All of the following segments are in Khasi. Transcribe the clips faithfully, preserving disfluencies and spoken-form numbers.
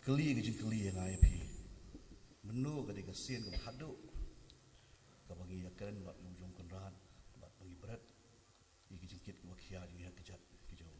Kylli ka jingkylli ïa nga ïa phi. Mynno ka dei ka sien kaba haduh kaba ngi ïakren bad u Jong Kynrad bad ba ngi bret ïa ki jingkit kiba khia jong ngi ha ka kjat ka jong.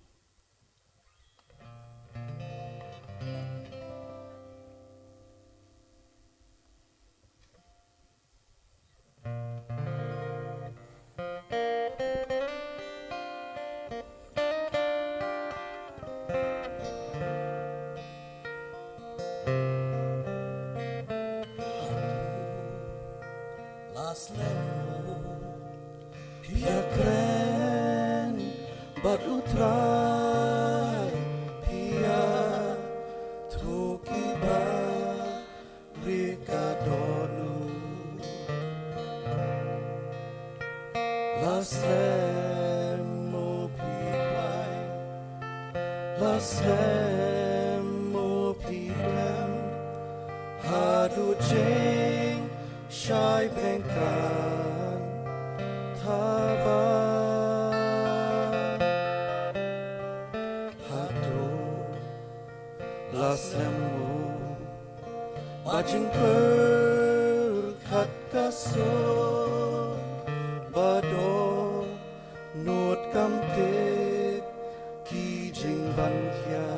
La slem mo phi ïakren bad u Trai, phi ïathuh kiba ri ka don u. La slem mo phi kwai, la slem mo phi dem, haduh jingshai bengkang thaba. Haduh la slem mo ba jingpyrkhat ka sor, ba dohnud kam tip ki jingban khia.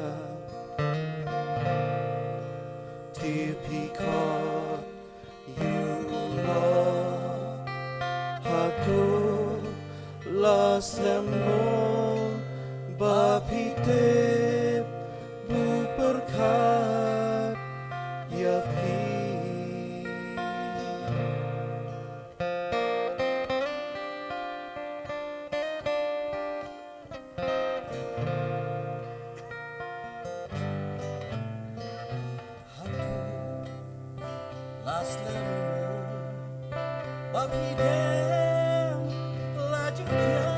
Te phi khot ïa u Lord, haduh la slem mo ba phi tip ba u pyrkhat ïa phi. Haduh la slem mo ba phi dem la jingkhia,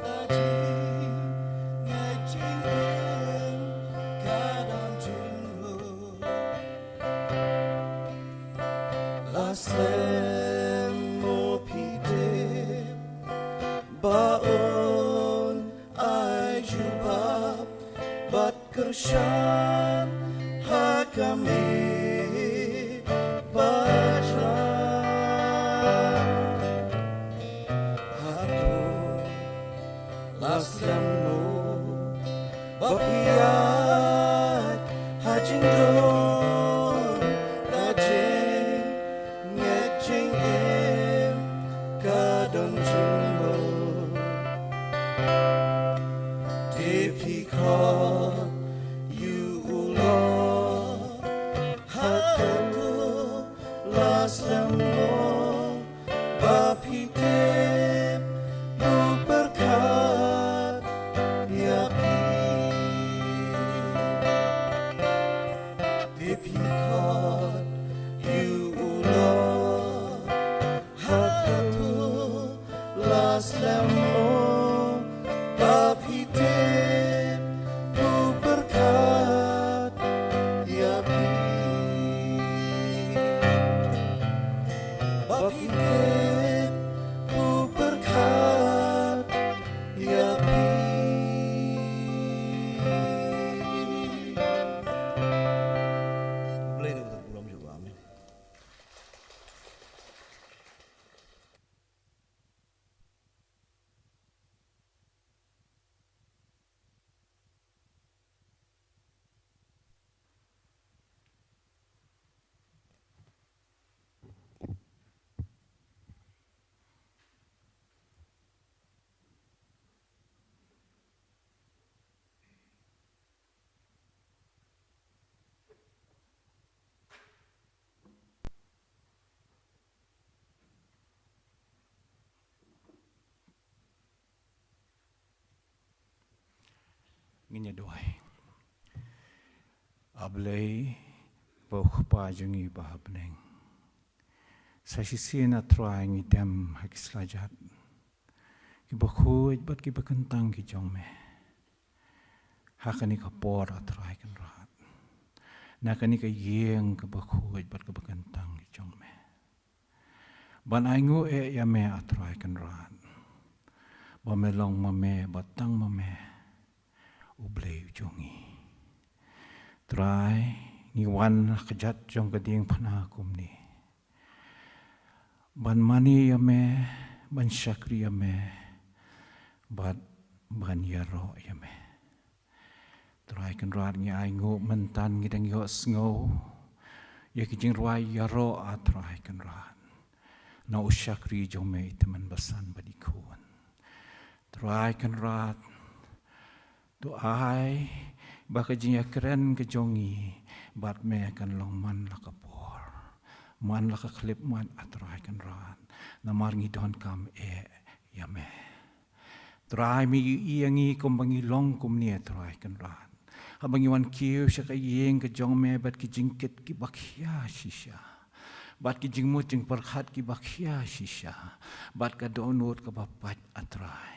la jingngeit jingim ka don jingmut. La slem mo phi tip ba un ai jubab bad kyrshan ha ka miet ba jlan. Haduh la slem mo ba phi ïaid ha jingdum ka jingngeit jingim ka don jingmut. Te phi khot ïa u Lord, haduh la slem mo ba phi tip ba u pyrkhat ïa phi. Te phi khot ïa u Lord, haduh la slem mo ba phi tip ba u pyrkhat ïa phi. Ba phi tip ba u pyrkhat ïa phi. Blei da u burom jong u. Amen. Ngin ïa duwai. A Blei, ba u Kpa jong ngi ba ha bneng. Sa shisien, A Trai, ngi dem ha ki slajat kiba khuid bad kiba kyntang ki jong me. Ha kane ka por, A Trai Kynrad, na kane ka ïing kaba khuid bad kaba kyntang ki jong me, ban ainguh eh ïa me, A Trai Kynrad, ba me long ma me, ba tang ma me U Blei u jong ngi. Trai, ngi wan ha ka jait jong ka diengphna kumne ban mane ïa me, ban shakri ïa me, bad ban ïaroh ïa me. Trai Kynrad, ngi ainguh mynta ngi dang ïohsngew ïa ki jingrwai ïaroh, A Trai Kynrad, na u shakri jong me i tymmen basan bad i khun. Trai Kynrad, to ai ba ka jingïakren ka jong ngi bad me kan long man la ka por, man la ka khyllipmat, A Trai Kynrad, namar ngi donkam eh ïa me. Trai, me ïohi ïa ngi kumba ngi long kumne, Trai Kynrad, haba ngi wan kiew sha ka ïing ka jong me bad ki jingkit kiba khia shisha, bad ki jingmut jingpyrkhat kiba khia shisha, bad ka dohnud kaba pait, A Trai.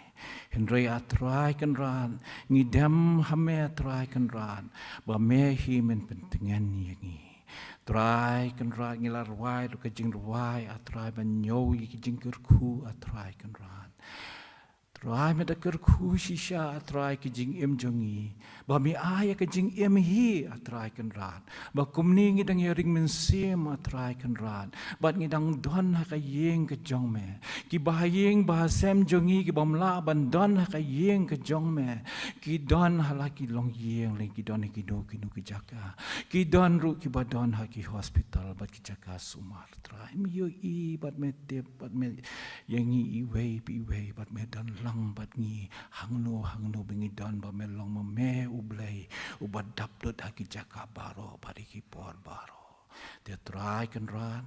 Hynrei, A Trai Kynrad, ngi dem ha me, A Trai Kynrad, ba me hi men pyntngen ïa ngi. Trai Kynrad, ngi la rwai ruh ka jingrwai, A Trai, ban ñiew ïa ki jingkyrkhu, A Trai Kynrad. Trai, me da kyrkhu shisha, A Trai, ka jingim jong ngi, ba me ai ïa ka jingim hi, A Trai Kynrad, ba kumne ngi dang ïaring mynsiem, A Trai Kynrad, bad ngi dang don ha ka ïing ka jong me. Ki bahaïing bahasem jong ngi ki bym lah ban don ha ka ïing ka jong me, ki don ha la ki longïing, lane ki don ha kino kino ki jaka, ki don ruh kiba don ha ki hospital bad ki jaka sumar. Trai, me ïohi bad me tip bad me ïa ngi iwei pa iwei, bad me don lang bad ngi hangno hangno ba ngi don, ba me long ma me U Blei uba dap lut ha ki jaka baroh bad ha ki por baroh. Te Trai Kynrad,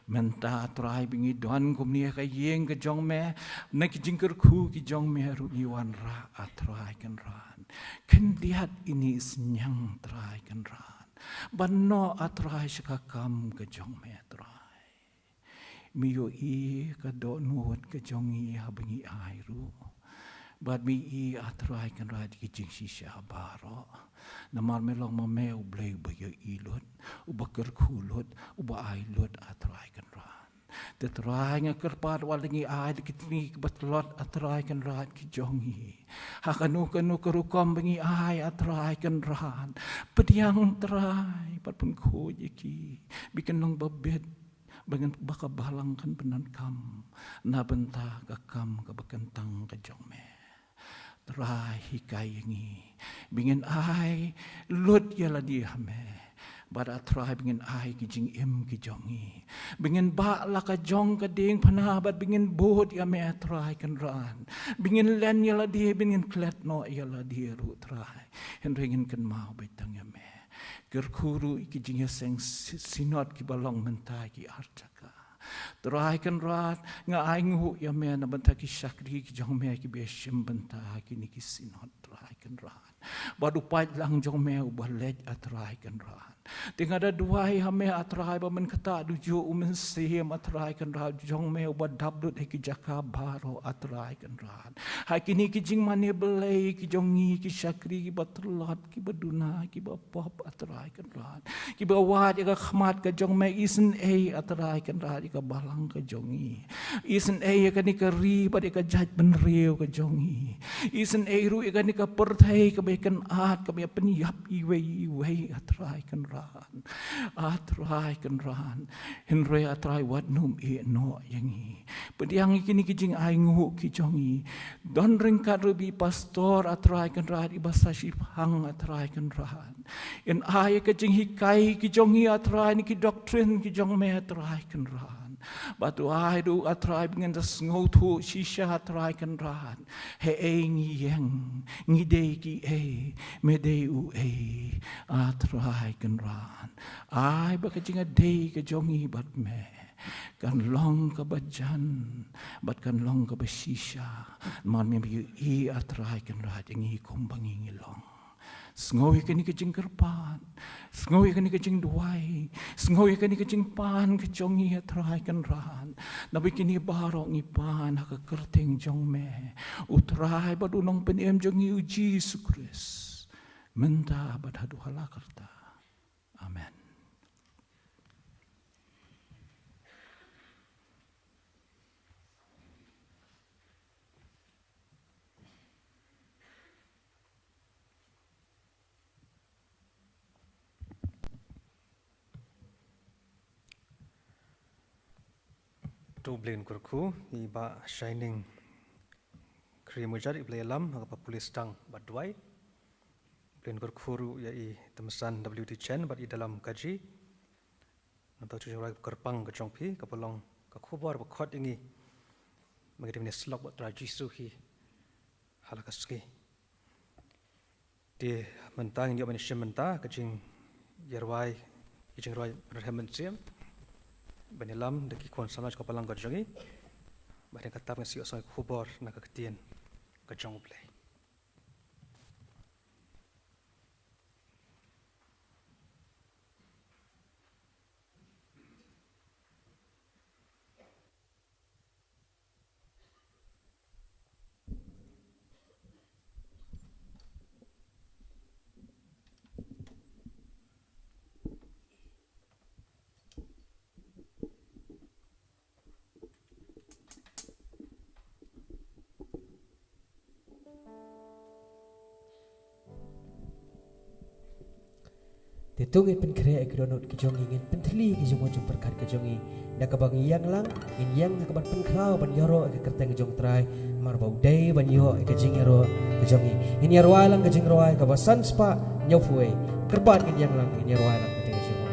mynta Trai, ba ngi don kumne ha ka ïing ka jong me, na ki jingkyrkhu ki jong me ruh ngi wanrah, A Trai Kynrad. Khyndiat ine i synñiang, Trai Kynrad, ban noh, A Trai, sha ka kam ka jong me, Trai. Me ïohi ka dohnud ka jong ngi haba ngi ai ruh, bad me ïohi, A Trai Kynrad, ki jingshisha baroh, namar me long ma me U Blei uba ïohi lut, uba kyrkhu lut, uba ai lut, A Trai Kynrad. Te Trai, nga kyrpad wat la ngi ai da ki tngi kiba tlot, A Trai Kynrad, ki jong ngi, ha kano kano ka rukom ba ngi ai, A Trai Kynrad, pdiang, Trai, bad pynkhuid ïa ki, ba kin long babit, ba ngan, ba ka balang kan pyndonkam na bynta ka kam kaba kyntang ka jong me. Trai, hikai ïa ngi ba ngin ai lut ïa lade ha me, bad, A Trai, ba ngin ai ki jingim ki jong ngi, ba ngin bah la ka jong ka diengphna, bad ba ngin bud ïa me, A Trai Kynrad, ba ngin len ïa lade, ba ngin klet noh ïa lade ruh, Trai. Hynrei ngin kynmaw beit tang ïa me. Kyrkhu ruh ïa ki jingïaseng si-, synod kiba long mynta ha ki ar jaka. Trai Kynrad, nga ainguh ïa me na bynta ki shakri ki jong me kiba shim bynta ha kine ki synod, Trai Kynrad, bad u paidlang jong me uba leit, A Trai Kynrad. Te nga da duwai ha me, A Trai, ba men ktah duh juh u Mynsiem, A Trai Kynrad, jong me uba dap lut ha ki jaka baroh, A Trai Kynrad. Ha kine ki jingmane Blei ki jong ngi, ki shakri kiba tlot, kiba duna, kiba pop, A Trai Kynrad, kiba wad ïa ka khmat ka jong me, isynei, A Trai Kynrad, ïa ka balang ka jong ngi, isynei ïa kane ka ri bad ïa ka jaitbynriew ka jong ngi, isynei ruh ïa kane ka pyrthei kaba ïakynad, kaba ïapynïap iwei iwei, A Trai Kynrad. A Trai Kynrad, hynrei, A Trai, wat nym ïeh noh ïa ngi. Pdiang ïa kine ki jingainguh ki jong ngi. Don ryngkat ruh bad i pastor, A Trai Kynrad, iba sa shipang, A Trai Kynrad, yn ai ïa ka jinghikai ki jong ngi, A Trai, na ki doctrine ki jong me, A Trai Kynrad. Bad to ai ruh, A Trai, ba ngin da sngewthuh shisha, A Trai Kynrad, haei ngi ïeng, ngi dei kiei, me dei uei, A Trai Kynrad. Ai ba ka jingïadei ka jong ngi bad me kan long kaba jan bad kan long kaba shisha, namar me ïohi, A Trai Kynrad, ïa ngi kumba ngi ngi long. Sngew ïa kane ka jingkyrpad, sngew ïa kane ka jingduwai, sngew ïa kane ka jingpan ka jong ngi, A Trai Kynrad. Naba ïa kine baroh ngi pan ha ka kyrteng jong me, U Trai bad U Nongpynim jong ngi, U Jisu Khrist, mynta bad haduh hala karta. Amen. To Blei un kyrkhu ïa i Bah Shining Khri Mujar, i Blei ïalam ha kaba pule sdang bad duwai. Blei un kyrkhu ruh ïa i Tymsan W D Chen bad i Dalam Kaji. Nangta ka jingrwai kyrpang ka jong phi kaba long ka khubor ba khot ïa ngi ba ngi dei ban ïasyllok bad U Trai Jisu hi ha la ka sngi. Te mynta ngin ïoh ban ïashim bynta ka jingïarwai, ka jingrwai pynrhem mynsiem ban ïalam da ki khun samla jong ka balang ka jong ngi. Bad hadien kata ngin sa ïohsngew ïa ka khubor na ka ktien ka jong U Blei. Te to ngin pynkhreh ïa ki dohnud ki jong ngi, ngin pynthylli ki jingmut jingpyrkhat ki jong ngi. Da kaba ngi ïeng lang, ngin ïeng ha kaba pynkhraw ban ïaroh ïa ka kyrteng jong U Trai, namar ba u dei ban ïoh ïa ka jingïaroh ka jong ngi. Ngin ïarwai lang ka jingrwai kaba san spah hynñiewphew wei. Kyrpad ngin ïeng lang, ngin ïarwai lang ka jingrwai.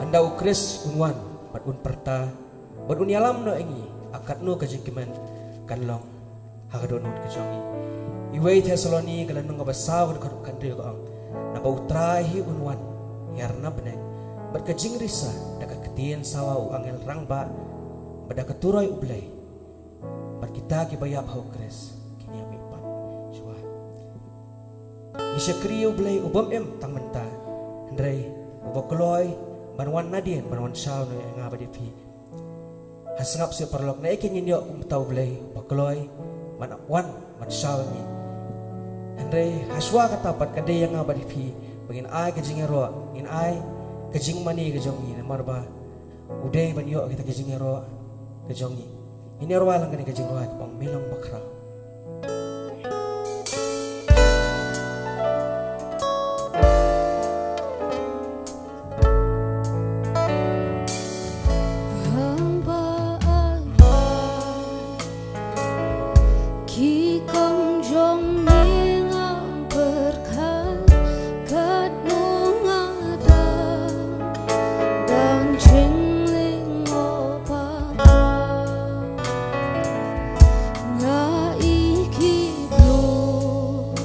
Ynda U Khrist un wan bad un pyrta bad un ïalam noh ïa ngi, ha katno ka jingkmen kan long. Ha ka dohnud ka jong ngi. Iwei Thessaloni ka lynnong kaba saw ka dkhot khathynriew ka ong, naba U Trai hi un wan, hi arnab bneng, bad ka jingrisa, da ka ktien sawa u angel rangbah, bad da ka turoi U Blei, bad kita kiba ïap ha U Khrist kin ïamihpat shuwa. Ngi shakri ïa U Blei u bym im tang mynta, hynrei uba kloi ban wan nadien, ban wan shaw noh ïa nga bad ïa phi. Ha sngap seh paralok, naei kein ngin ïoh kumta U Blei uba kloi ban wan ban shaw ïa ngi. Hynrei ha shuwa kata pat ka dei ïa nga bad ïa phi ba ngin ai ka jingïaroh, ngin ai ka jingmane ka jong ngi, namar ba u dei ban ïoh kita ki jingïaroh ka jong ngi. Ngin ïa rwai lang kane ka jingrwai kaba ong Me long bakhraw. Haba ai ki kam jong ngi nga pyrkhat katno nga dang, dang jingling o Papa. Nga i ki bluk,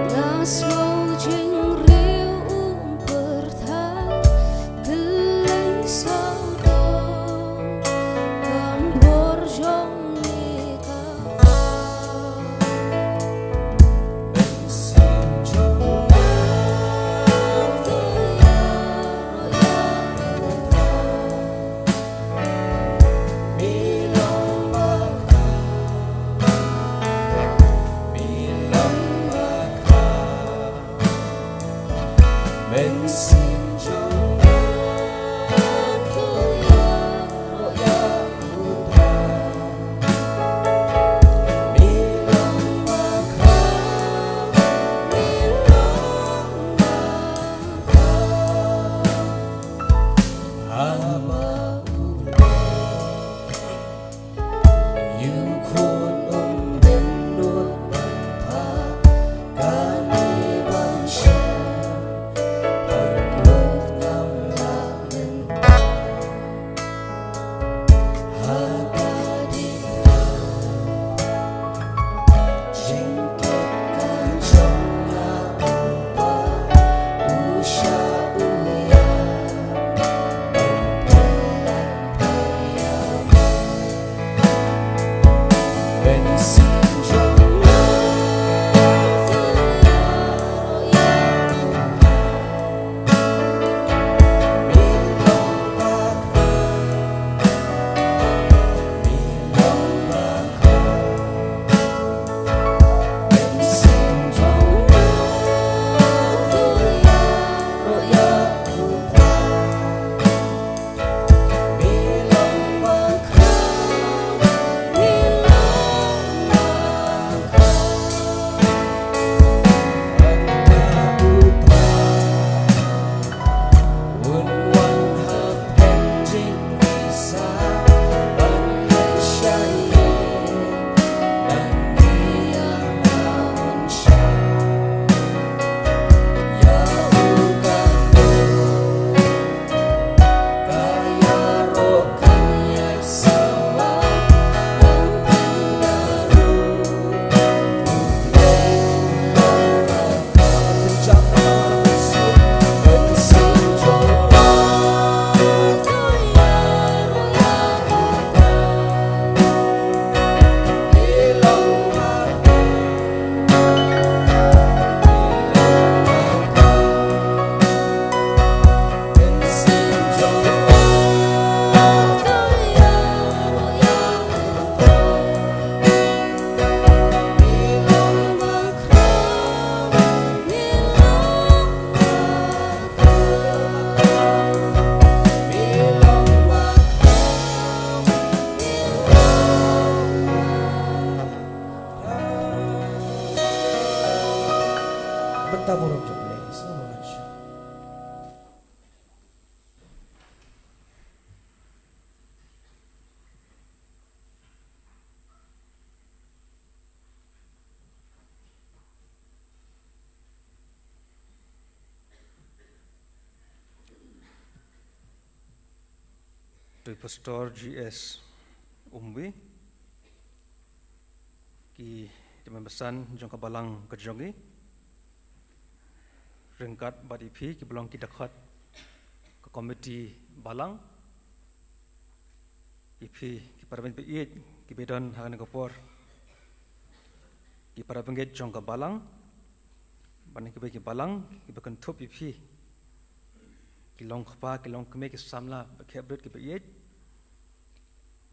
nga sngewjingriewpyrthat, kylleng sawdong, kam bor jong ngi ka. Bynta burom jong U Blei, sngewbha ban shong. To Pastor G S Umbi. Ki tymmen basan jong ka balang ka jong ngi, ryngkat bad ïa phi kiba long ki dkhot ka komiti balang, ïa phi ki para bangeit ba ïeit kiba don ha kane ka por, ki para bangeit jong ka balang, bad kiba ki balang kiba kynthup ïa phi, ki long kpa ki long kmie, ki samla ba khepbrit kiba ïeit.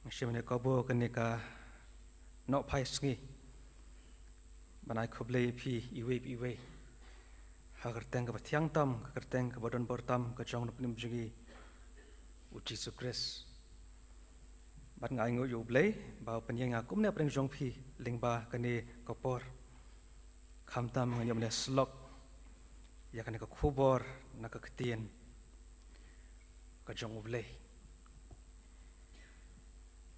Nga shim ïa kane ka bor kane ka nohphai sngi ban ai khublei ïa phi iwei pa iwei ha ka kyrteng kaba thiang tam, ka kyrteng kaba don bor tam ka jong u Nongpynim jong ngi u Jisu Khrist. Bad nga ainguh ïa U Blei ba u pynïeng ïa nga kumne hapdeng jong phi lyngba kane ka por. Khamtam ngan ïoh ban ïa slok ïa kane ka khubor na ka ktien ka jong U Blei.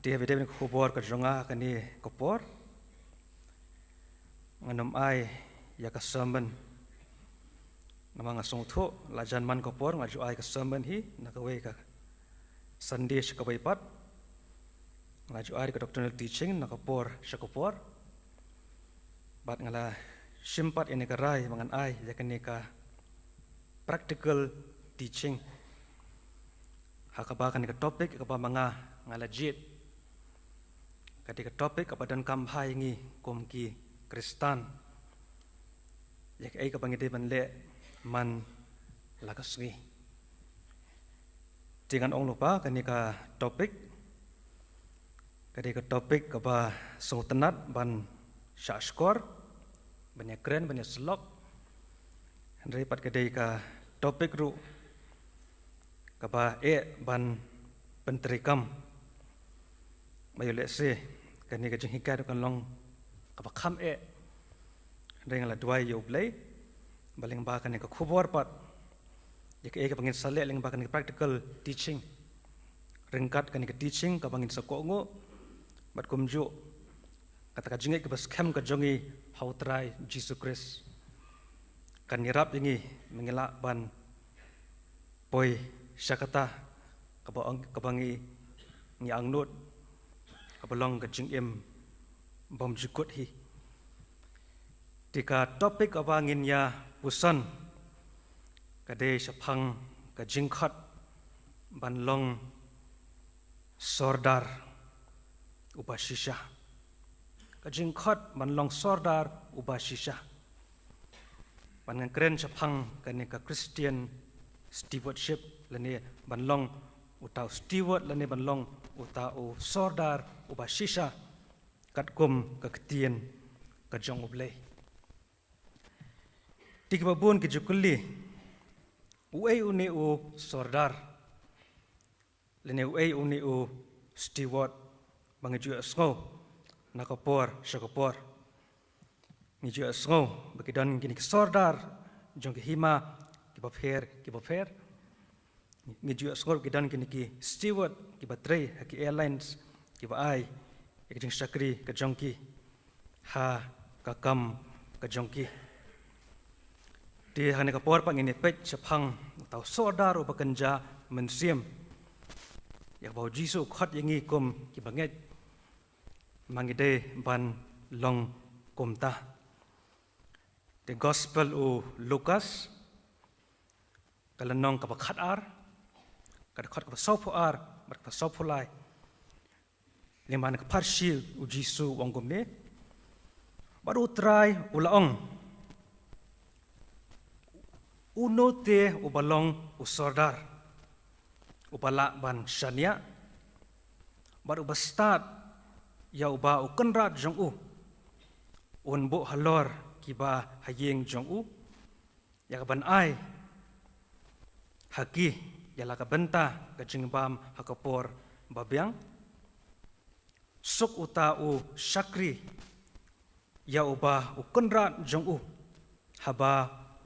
Te haba ïadei bad ka khubor ka jong nga kane ka por, ngan ym ai ïa ka sermon. Namar nga sngewthuh la jan man ka por nga ju ai ka sermon hi na kawei ka Sunday sha kawei pat. Nga la ju ai ka doctrinal teaching na ka por sha ka por. Bad nga la shim pat ïa kane ka rai ba ngan ai ïa kane ka practical teaching ha kaba kane ka topic kaba ma nga nga la jied. Ka dei ka topic kaba donkam bha ïa ngi kum ki Khristan, ïa kaei kaba ngi dei ban leh man la ka sngi. Te ngan ong lypa kane ka topic ka dei ka topic kaba sngewtynnat ban shahshkor, ban ïakren, ban ïasyllok. Hynrei pat ka dei ka topic ruh kaba eh ban pyntreikam. Ba ïoh lehse kane ka jinghikai ruh kan long kaba kham eh. Hynrei nga la duwai ïa U Blei ba lyngba kane ka khubor pat, ïa kaei kaba ngin sa leh lyngba kane ka practical teaching, ryngkat kane ka teaching kaba ngin sa kohnguh, bad kumjuh kata ka jingngeit kaba skhem ka jong ngi ha U Trai Jisu Khrist, kan ïarap ïa ngi ba ngin lah ban poi sha kata kaba ong, kaba ngi, ngi angnud, kaba long ka jingim bymjukut hi. Te ka topic kaba ngin ïa puson ka dei shaphang ka jingkhot ban long sordar uba shisha. Ka jingkhot ban long sordar uba shisha. Ban ngan kren shaphang kane ka Christian stewardship, lane ban long uta u steward, lane ban long uta u sordar uba shisha katkum ka ktien ka jong U Blei. Te kiba bun ki ju kylli, uei une u sordar, lane uei une u steward ba ngi ju ïohsngew na ka por sha ka por? Ngi ju ïohsngew ba ki don kine ki sordar jong ki hima kiba pher kiba pher. Ngi ju ïohsngew ba ki don kine ki steward kiba trei ha ki airlines, kiba ai ïa ka jingshakri ka jong ki ha ka kam ka jong ki. Te ha kane ka por pat ngin ïa peit shaphang uta u sordar uba kynja mynsiem, ïa kaba U Jisu u khot ïa ngi kum kiba ngeit, ma ngi dei ban long kumta. Te Gospel u Lukas, ka lynnong kaba khatar, ka dkhot kaba sawphew ar bad kaba sawphew lai. Lyngba kane ka pharshi U Jisu u ong kumne: Bad U Trai u la ong, uno te uba long u sordar uba lah ban shaniah bad uba stad ïa uba u kynrad jong u, un buh halor kiba ha ïing jong u ïa ka ban ai ha ki ïa la ka bynta ka jingbam ha ka por babiang. Suk uta u shakri ïa uba u kynrad jong u haba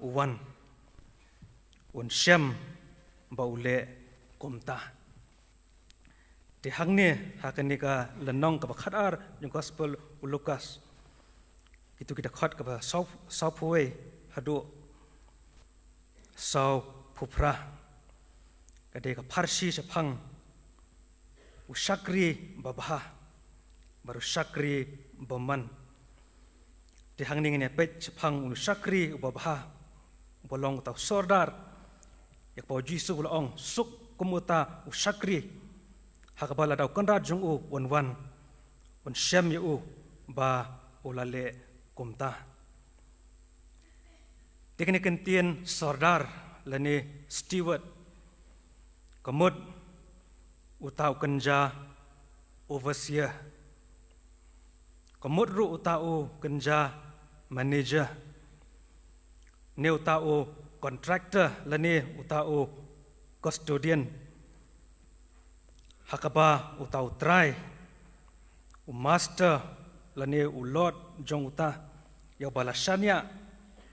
u wan, un shem ba u leh kumta. Te hangne ha kane ka lynnong kaba khatar jong Gospel u Lukas, kito ki dkhot kaba saw, sawphew wei haduh sawphew phra, ka dei ka pharshi shaphang u shakri babha bad u shakri bymman. Te hangne ngin ïa peit shaphang u shakri uba bha, uba long uta u sordar, ïa kaba u Jisu u la ong, suk kum uta u shakri, ha kaba lada u kynrad jong u un wan, un shem ïa u ba u la leh kumta. Te kane ka ktien sordar lane steward, ka mut uta u kynja overseer, ka mut ruh uta u kynja manager, ne uta u contractor lane uta u custodian, ha kaba uta u trai, u master lane u lord jong uta, ïa uba la shaniah,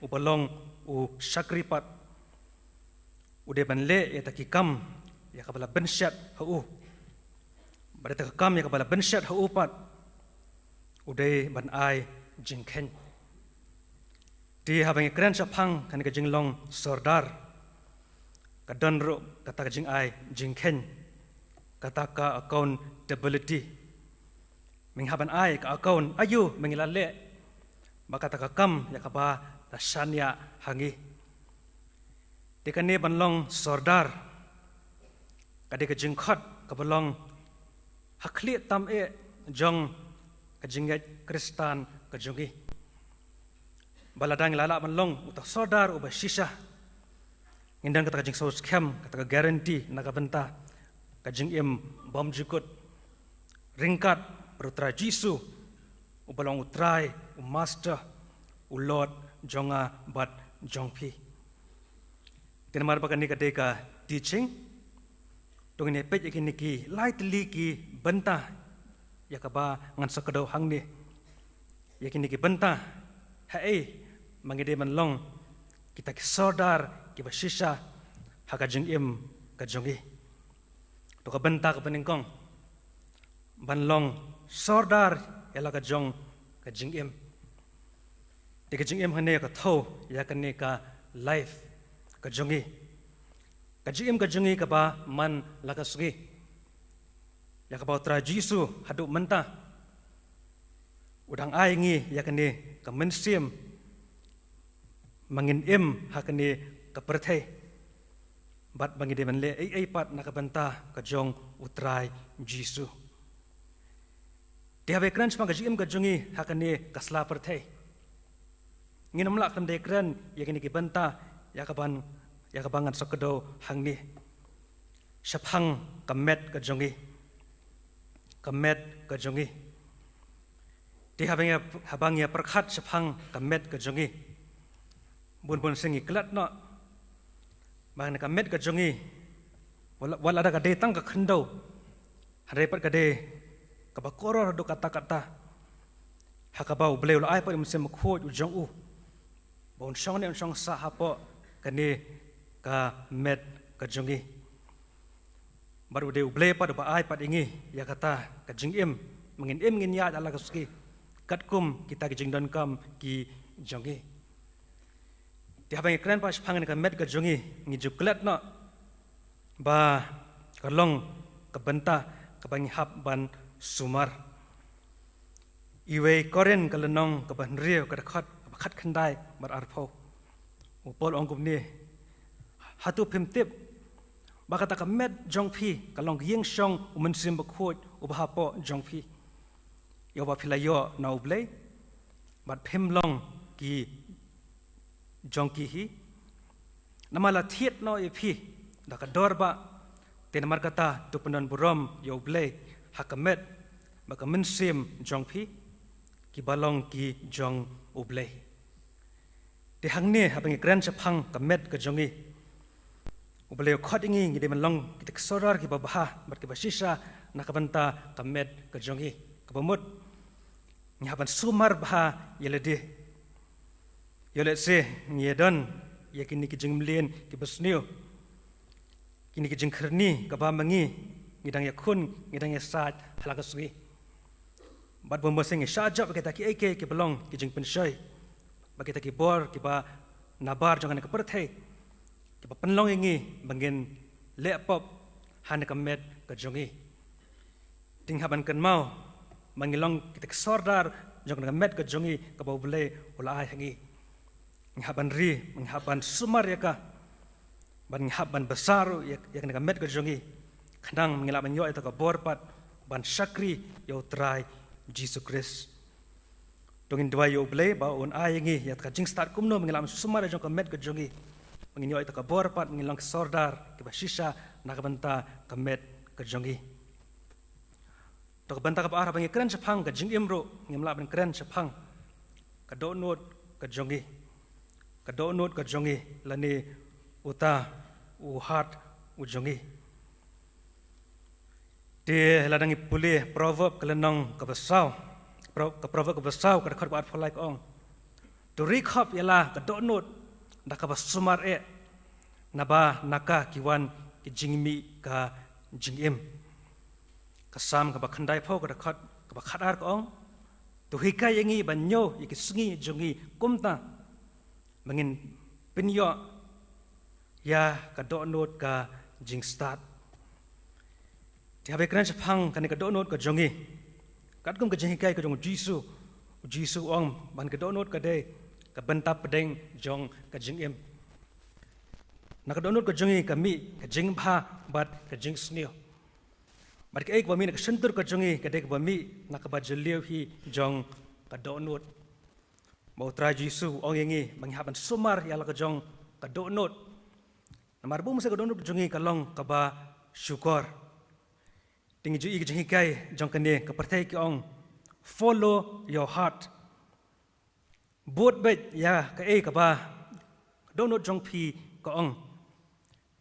uba long u shakri pat, u dei ban leh ïa kata ki kam ïa kaba la bynshet ha u. Bad ïa kata ka kam ïa kaba la bynshet ha u pat, u dei ban ai jingkheiñ. Te haba ngi kren shaphang kane ka jinglong sordar, ka don ruh kata ka jingai jingkheiñ, kata ka accountability. Me ngi hap ban ai ka account aïu me ngi la leh, bad kata ka kam ïa kaba la shaniah ha ngi. Te kane ban long sordar, ka dei ka jingkhot kaba long ha khlieh tam eh jong ka jingngeit Khristan ka jong ngi. Ba lada ngi la lah ban long uta u sordar uba shisha, ngin don kata ka jingsngewskhem, kata ka guarantee na ka bynta ka jingim bymjukut, ryngkat bad u Trai Jisu, uba long u Trai, u Master, u Lord jong nga bad jong phi. Te namar ba kane ka dei ka teaching, to ngin ïa peit ïa kine ki lai tylli ki bynta ïa kaba ngan sa kdew hangne. Ïa kine ki bynta, haei ma ngi dei ban long kita ki sordar kiba shisha ha ka jingim ka jong ngi. To ka bynta kaba nyngkong, ban long sordar ïa la ka jong ka jingim. Te ka jingim hangne ka thew ïa kane ka life ka jong ngi. Ka jingim ka jong ngi kaba man la ka sngi, ïa kaba u Trai Jisu haduh mynta u dang ai ngi ïa kane ka mynsiem, ma ngin im ha kane ka pyrthei, bad ba ngi dei ban leh ei ei pat na ka bynta ka jong u Trai Jisu. Te haba kren shaphang ka jingim ka jong ngi ha kane ka sla pyrthei, ngin ym lah khlem dei kren ïa kine ki bynta ïa kaban, ïa kaba ngan sa kdew hangne. Shaphang ka met ka jong ngi. Ka met ka jong ngi. Te haba ngi ïa, haba ngi ïa pyrkhat shaphang ka met ka jong ngi, bun bun sien ngi klet noh ba kane ka met ka jong ngi, wat la, wat lada ka dei tang ka khyndew, hynrei pat ka dei kaba koror haduh katta katta, ha kaba U Blei u la ai pat ïa u Mynsiem Bakhuid u jong u ba un shong ne un shong sah hapoh kane ka met ka jong ngi. Bad u dei U Blei pat uba ai pat ïa ngi ïa kata ka jingim, ma ngin im ngin ïaid ha la ka sngi katkum kita ki jingdonkam ki jong ngi. Te haba ngi kren pat shaphang kane ka met ka jong ngi, ngi ju klet noh ba ka long ka bynta kaba ngi hap ban sumar. Iwei Korinth ka lynnong kaba hynriew, ka dkhot kaba khatkhyndai bad arphew, u Paul u ong kumne: Hato phim tip ba kata ka met jong phi ka long ka ïing shong u Mynsiem Bakhuid uba hapoh jong phi, ïa uba phi la ïoh na U Blei, bad phim long ki jong ki hi? Namar la thied noh ïa phi da ka dor bah. Te namar kata to pyndon burom ïa U Blei ha ka met bad ka mynsiem jong phi, kiba long ki jong U Blei. Te hangne haba ngi kren shaphang ka met ka jong ngi, U Blei u khot ïa ngi, ngi dei ban long kita ki sordar kiba bha bad kiba shisha na ka bynta ka met ka jong ngi. Kaba mut, ngi hap ban sumar bha ïa lade. Ïoh lehse ngi ïa don ïa kine ki jingmlien kiba sniew, kine ki jingkhyrni kaba ma ngi ngi dang ïakhun, ngi dang ïasaid ha la ka sngi. Bad bun bun sien ngi shah jop ïa kita kiei kiei kiba long ki jingpynshoi, bad kita ki bor kiba nabar jong kane ka pyrthei, kiba pynlong ïa ngi ba ngin leh pop ha kane ka met ka jong ngi. Te ngi hap ban kynmaw ba ngi long kita ki sordar jong ka met ka jong ngi kaba U Blei u la ai ha ngi. Ngi hap ban ri, ngi hap ban sumar ïa ka, bad ngi hap ban bsa ruh ïa, ïa ka met ka jong ngi, khnang ba ngin lah ban ïoh ïa ka bor pat ban shakri ïa U Trai Jisu Khrist. To ngin duwai ïa U Blei ba un ai ïa ngi ïa ka jingstad kumno ba ngin lah ban sumar ïa jong ka met ka jong ngi, ba ngin ïoh ïa ka bor pat, ba ngin long ki sordar kiba shisha na ka bynta ka met ka jong ngi. To ka bynta kaba ar, haba ngi kren shaphang ka jingim ruh, ngim lah ban kren shaphang ka dohnud ka jong ngi. Ka dohnud ka jong ngi, lane uta u heart u jong ngi. Te lada ngi pule Proverb ka lynnong kaba saw, Pro-, ka Proverb kaba saw, ka dkhot ba arphew lai ka ong: To ri khop ïa la ka dohnud da kaba sumar eh, naba na ka ki wan ki jingmih ka jingim. Ka Salm kaba khyndaiphew, ka dkhot kaba khatar ka ong: To hikai ïa ngi ban ñiew ïa ki sngi jong ngi kumta, ba ngin pynïoh ïa ka dohnud ka jingstad. Te haba kren shaphang kane ka dohnud ka jong ngi, katkum ka jinghikai ka jong U Jisu, U Jisu u ong ba ka dohnud ka dei ka bynta pdeng jong ka jingim. Na ka dohnud ka jong ngi ka mih ka jingbha bad ka jingsniew. Bad kaei kaba mih na ka shyntur ka jong ngi ka dei kaba mih na kaba jylliew hi jong ka dohnud. Ba U Trai Jisu u ong ïa ngi ba ngi hap ban sumar ïa la ka jong ka dohnud. Namar ba mynta ka dohnud ka jong ngi ka long kaba shukor. Te ngi ju i ka jinghikai jong kane ka pyrthei, ki ong, "Follow your heart." Bud beit ïa kaei kaba ka dohnud jong phi ka ong.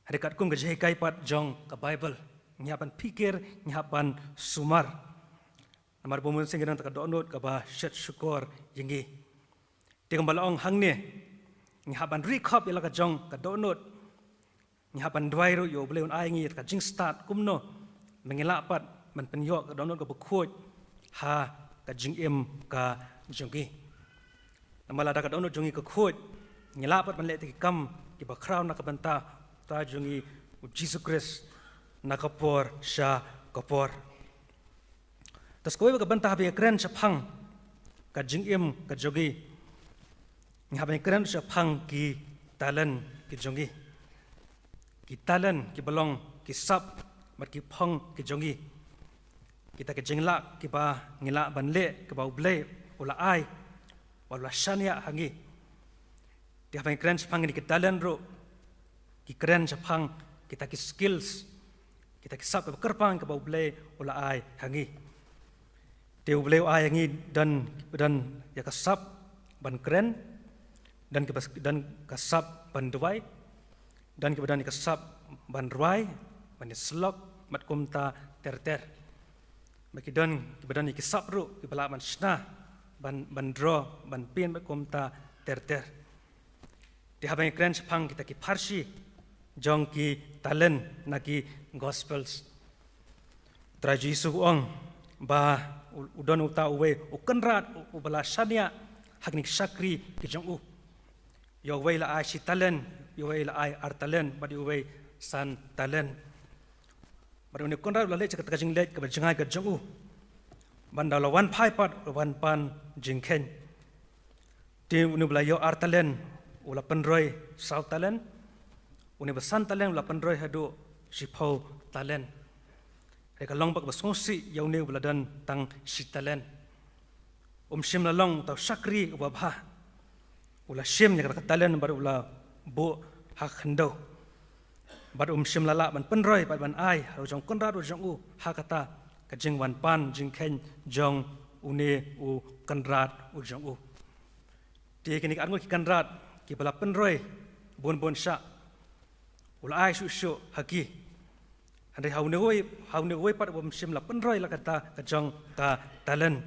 Hynrei katkum ka jinghikai pat jong ka Baibl, ngi hap ban phikir, ngi hap ban sumar. Namar ba mynta ngi don ka dohnud kaba shet shukor ïa ngi. Te kumba la ong hangne, ngi hap ban ri khop ïa la ka jong ka dohnud. Ngi hap ban duwai ruh ïa U Blei un ai ngi ïa ka jingstad kumno ba ngin lah pat ban pynïoh ka dohnud kaba khuid ha ka jingim ka jong ngi. Namar lada ka dohnud jong ngi ka khuid, ngin lah pat ban leh ïa ki kam kiba khraw na ka bynta U Trai jong ngi U Jisu Khrist na ka por sha ka por. Te sa kawei pat ka bynta haba ngi kren shaphang ka jingim ka jong ngi, ngi hap ban kren shaphang ki talent ki jong ngi. Ki talent kiba long ki sap bad ki phong ki jong ngi. Kita ki jinglah kiba ngi lah ban leh, kiba U Blei u la ai, u la shaniah ha ngi. Te haba ngi kren shaphang kine ki talent ruh, ngi kren shaphang kita ki skills, kita ki sap kiba kyrpang kiba U Blei u la ai ha ngi. Te U Blei u ai ha ngi don, don ïa ka sap ban kren, don kiba, don ka sap ban duwai, don kiba don ïa ka sap ban rwai, ban ïasyllok bad kumta ter ter. Bad ki don kiba don ïa ki sap ruh kiba lah ban shna, ban, ban draw, ban paint bad kumta ter ter. Te haba ngi kren shaphang kita ki pharshi jong ki talent na ki Gospels, Trai Jisu u ong ba u, u don uta uwei u kynrad u, uba la shaniah ha kine ki shakri ki jong u. Ïa uwei la ai shi talent, ïa uwei la ai ar talent, bad ïa uwei san talent. Bad une u kynrad u la leit sha kata ka jingleit kaba jngai ka jong u. Bad ynda u la wan phai pat, u la wan pan jingkheiñ. Te une uba la ïoh ar talent u la pynroi saw talent. Une ba san talent u la pynroi haduh shiphew talent. Hynrei ka long pat kaba sngewsih ïa une uba la don tang shi talent. Um shym la long uta u shakri uba bha. U la shim ïa kata ka talent bad u la buh ha khyndew. Bad um shym la lah ban pynroi bad ban ai ha u jong u kynrad u jong u ha kata ka jingwan pan jingkheiñ jong une u kynrad u jong u. Te kine ki arngut ki kynrad kiba la pynroi bun bun shah, u la ai shuh shuh ha ki. Hynrei ha une uwei, ha une uwei pat uba um shym la pynroi la kata ka jong ka talent,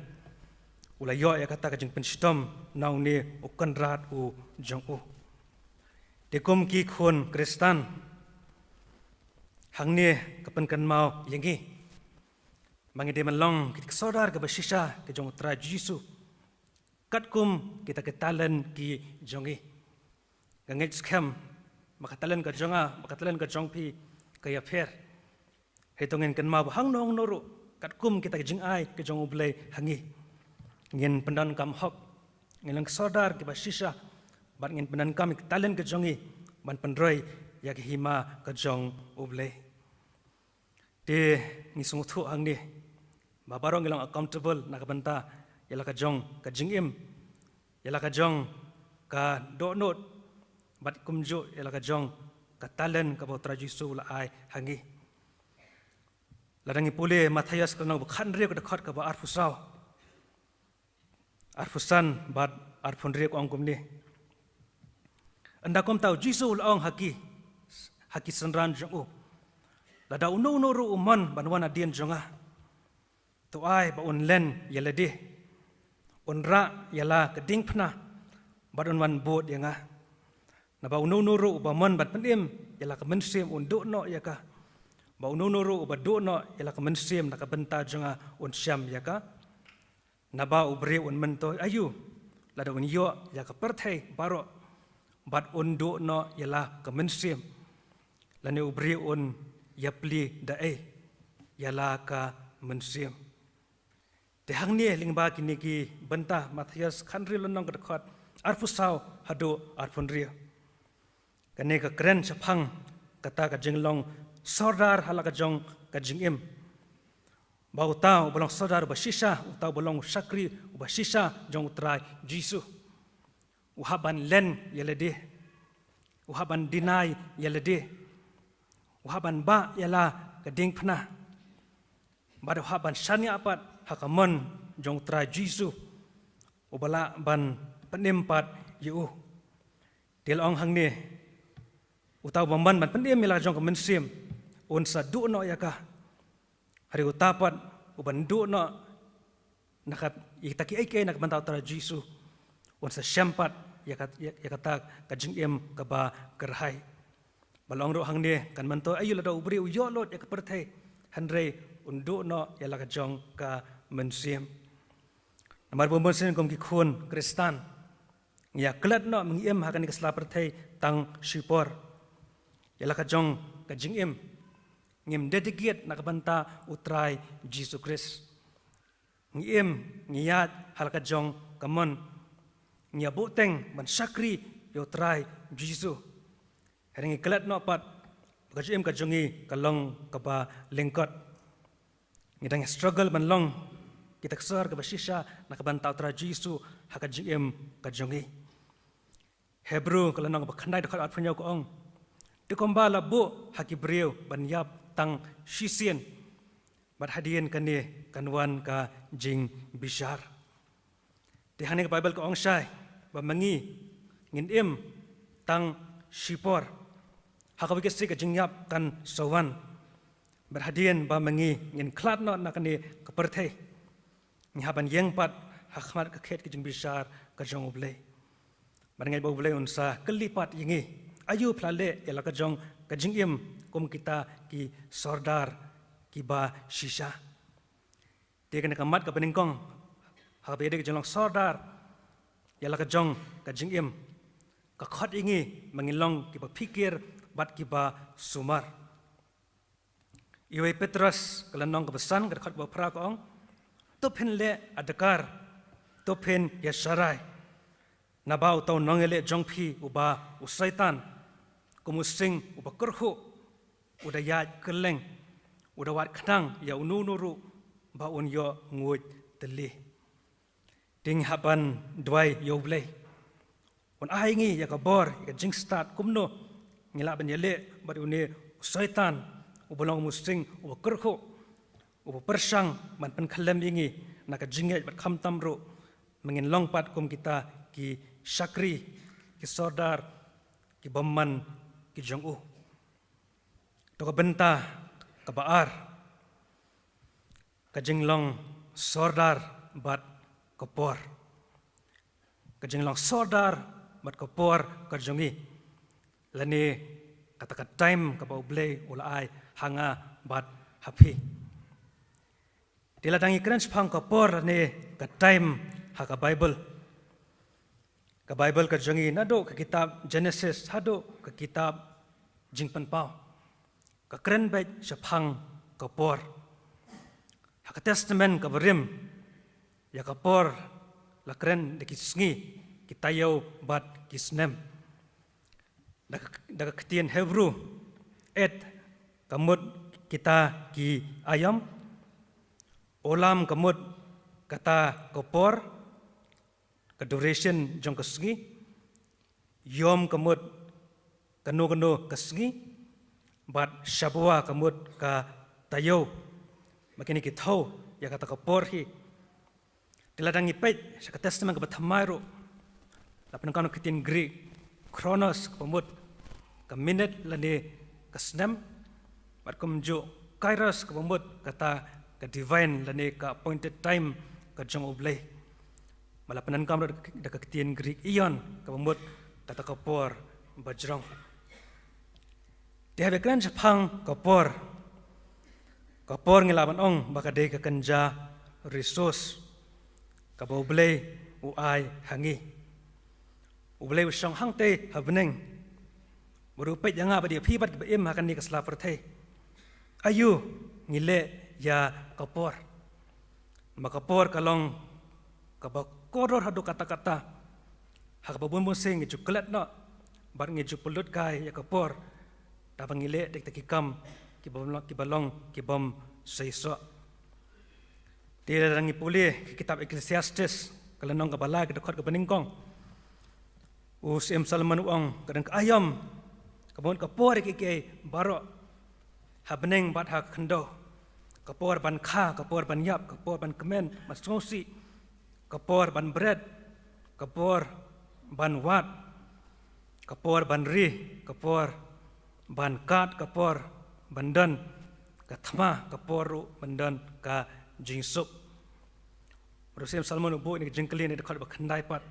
u la ïoh ïa kata ka jingpynshitom na une u kynrad u jong u. Te kum ki khun Khristan, hangne ka pynkynmaw ïa ngi ba ngi dei ban long ki sordar kiba shisha ki jong U Trai Jisu, katkum kita ki talent ki jong ngi. Nga ngeit skhem ba ka talent ka jong nga bad ka talent ka jong phi ka ïapher. Hynrei to ngin kynmaw ba hangno hangno ruh, katkum kita ki jingai ki jong U Blei ha ngi, ngin pyndonkam hok, ngin long sordar kiba shisha, bad ngin pyndonkam ïa ka talent ka jong ngi ban pynroi ïa ka hima ka jong U Blei. Te ngi sngewthuh hangne ba baroh ngi long accountable na ka bynta ïa la ka jong ka jingim, ïa la ka jong ka dohnud, bad kumjuh ïa la ka jong ka talent kaba U Trai Jisu u la ai ha ngi. Lada ngi pule Mathaios ka lynnong ba khathynriew ka dkhot kaba arphew saw, arphew san bad arphew hynriew ka ong kumne: Ynda kumta U Jisu u la ong ha ki, ha ki synran jong u: Lada uno uno ruh u mon ban wan hadien jong nga, to ai ba un len ïa lade, un rah ïa la ka diengphna, bad un wan bud ïa nga. Naba uno uno ruh uba mon ban pynim ïa la ka mynsiem un duh noh ïa ka. Ba uno uno ruh uba duh noh ïa la ka mynsiem na ka bynta jong nga un shem ïa ka. Naba u briew un myntoi aïu lada un ïoh ïa ka pyrthei baroh, bad un duh noh ïa la ka mynsiem? Lane u briew un ïapli da ei ïa la ka mynsiem? Te hangne lyngba kine ki bynta, Mathaios khathynriew lynnong ka dkhot arphew saw haduh arphew hynriew, kane ka kren shaphang kata ka jinglong sordar ha la ka jong ka jingim. Ba uta uba long sordar uba shisha, uta uba long u shakri uba shisha jong U Trai Jisu, u hap ban len ïa lade, u hap ban deny ïa lade, u hap ban bah ïa la ka diengphna, bad u hap ban shaniah pat ha ka mon jong U Trai Jisu, uba lah ban pynim pat ïa u. Te la ong hangne, uta uba mon ban pynim ïa la ka jong ka mynsiem, un sa duh noh ïa ka. Hynrei uta pat uban duh noh na kat, ïa kita kiei kiei na ka bynta U Trai Jisu, un sa shem pat ïa kat, ïa, ïa kata ka jingim kaba kyrhai. Ba la ong ruh hangne, kan myntoi aïu lada u briew u ïoh lut ïa ka pyrthei, hynrei un duh noh ïa la ka jong ka mynsiem? Namar ba mynsiem kum ki khun Khristan, ngi ïa klet noh, ngi im ha kane ka sla pyrthei tang shipor. Ïa la ka jong ka jingim, ngim dedicate na ka bynta U Trai Jisu Khrist. Ngi im, ngi ïaid ha la ka jong ka mon, ngi ïa buhteng ban shakri ïa U Trai Jisu. Hynrei ngi klet noh pat ba ka jingim ka jong ngi ka long kaba lyngkot. Ngi dang struggle ban long kita ki sordar kiba shisha na ka bynta U Trai Jisu ha ka jingim ka jong ngi. Hebru ka lynnong ba khyndai dkhot arphew hynñiew ka ong: Te kumba la buh ha ki briew ban ïap tang shisien, bad hadien kane kan wan ka jingbishar. Te hangne ka Baibl ka ong shai ba ma ngi ngin im tang shipor. Ha kawei ka sngi ka jingïap kan sa wan, bad hadien ba ma ngi ngin khlad noh na kane ka pyrthei, ngi hap ban ïeng pat ha khmat ka khet ka jingbishar ka jong U Blei. Bad ngi ngeit ba U Blei un sa kylli pat ïa ngi, aïu phi la leh ïa la ka jong ka jingim kum kita ki sordar kiba shisha? Te kane ka mat kaba nyngkong ha kaba ïadei ka jinglong sordar ïa la ka jong ka jingim, ka khot ïa ngi ba ngin long kiba phikir bad kiba sumar. Ïa wei Petros ka lynnong kaba san ka dkhot kaba phra ka ong: To phin leh adkar, to phin ïa sharai. Naba uta u nongïaleh jong phi uba u Soitan, kum u sing uba kyrhuh, u da ïaid kylleng, u da wad khnang ïa uno uno ruh ba un ïoh nguid tylli. Te ngi hap ban duwai ïa U Blei un ai ngi ïa ka bor, ïa ka jingstad kumno ngi lah ban ïaleh bad une u Soitan uba long u sing uba kyrhuh, uba pyrshang ban pynkhyllem ïa ngi na ka jingngeit, bad khamtam ruh ba ngin long pat kum kita ki shakri, ki sordar ki bymman ki jong u. To ka bynta kaba ar, ka jinglong sordar bad ka por. Ka jinglong sordar bad ka por ka jong ngi, lane kata ka time kaba U Blei u la ai ha nga bad ha phi. Te lada ngi kren shaphang ka por lane ka time ha ka Baibl, ka Baibl ka jong ngi naduh ka kitab Genesis haduh ka kitab Jingpynpaw, ka kren beit shaphang ka por. Ha ka Testament kaba rim, ïa ka por la kren da ki sngi, ki taïew bad ki snem. Da ka, da ka ktien Hebru, et ka mut kita ki aïom, olam ka mut kata ka por, ka duration jong ka sngi, yom ka mut kano kano ka sngi, bad shabua ka mut ka taïew. Ba kine ki thaw ïa kata ka por hi. Te lada ngi peit sha ka Testament kaba thymmai ruh, la pyndonkam ka ktien Greek, chronos, kaba mut ka minit lane ka snem, bad kumjuh kairos, kaba mut kata ka divine lane ka appointed time ka jong U Blei. Ba la pyndonkam ruh da ka ktien Greek, aeon, kaba mut kata ka por ba jrong. Te haba kren shaphang ka por, ka por ngi lah ban ong ba ka dei ka kynja resource kaba U Blei u ai ha ngi. U Blei u shong hangtei ha bneng, bad u peit ïa nga bad ïa phi bad kiba im ha kane ka sla pyrthei. Aïu ngi leh ïa ka por? Namar ka por ka long kaba kordor haduh katta katta. Ha kaba bun bun sien ngi ju klet noh bad ngi ju pynlut kai ïa ka por, da ba ngi leh da kita ki kam kiba long, kiba long ki bym seisoh. Te lada ngi pule ka kitab Ecclesiastes, ka lynnong kaba lai, ka dkhot kaba nyngkong, u Syiem Solomon u ong, ka don ka aïom kaba mut ka por ïa kiei kiei baroh ha bneng bad ha ka khyndew. Ka por ban kha, ka por ban ïap, ka por ban kmen, ban sngewsih, ka por ban bret, ka por ban wad, ka por ban ri, ka por ban kad, ka por ban don ka thma, ka por ruh ban don ka jingsuk. Bad u Syiem Solomon u buh ïa kane ka jingkylli ha kane ka dkhot ba khyndai pat.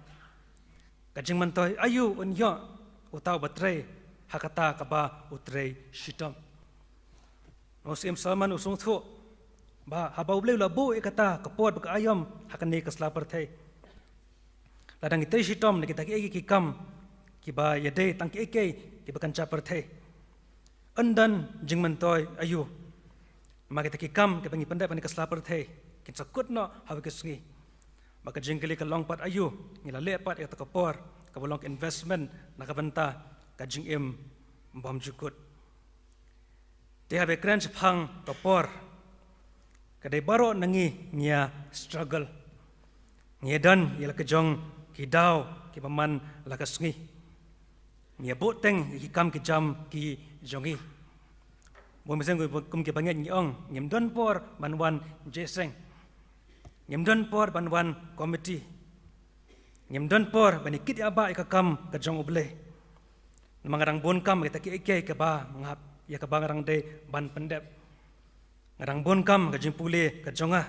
Ka jingmyntoi aïu un ïoh uta uba trei ha kata kaba u trei shitom? Bad u Syiem Solomon u sngewthuh ba haba U Blei u la buh ïa kata ka por bad ka aïom ha kane ka sla pyrthei, lada ngi trei shitom na kita kiei kiei ki kam kiba ïadei tang kiei kiei kiba kynja pyrthei, yn don jingmyntoi aïu? Namar kita ki kam kiba ngi pyndep ha kane ka sla pyrthei kin sa kut noh ha kawei ka sngi. Bad ka jingkylli ka long pat, aïu ngi la leh pat ïa kata ka por kaba long ka investment na ka bynta ka jingim bymjukut? Te haba kren shaphang ka por, ka dei baroh na ngi ngi ïa struggle. Ngi ïa don ïa la ka jong ki daw kiba man la ka sngi. Ngi ïa buh teng ïa ki kam ki jam ki jong ngi. Bun bha sien kum kiba ngeit ngi ong, ngim don por ban wan jingïaseng. Ngim don por ban wan komiti. Ngim don por ban ïa kit ïa ba ïa ka kam ka jong U Blei. Namar nga dang bun kam kita kiei kiei kaba nga hap, ïa kaba nga dang dei ban pyndep. Nga dang bun kam ka jingpule ka jong nga.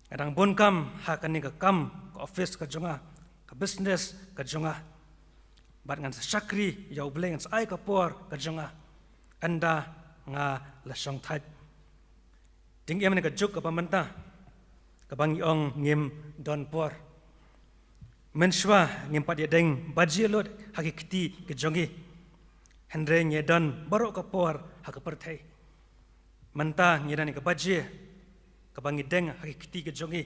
Nga dang bun kam ha kane ka kam, ka office ka jong nga, ka business ka jong nga. Bad ngan sa shakri ïa U Blei, ngan sa ai ka por ka jong nga ynda nga la shongthait. Te ngi im ha kane ka juk kaba mynta, kaba ngi ong ngim don por. Mynshuwa ngim pat ïadeng baje lut ha ki kti ki jong ngi. Hynrei ngi ïa don baroh ka por ha ka pyrthei. Mynta ngi don ïa ka baje kaba ngi deng ha ki kti ki jong ngi.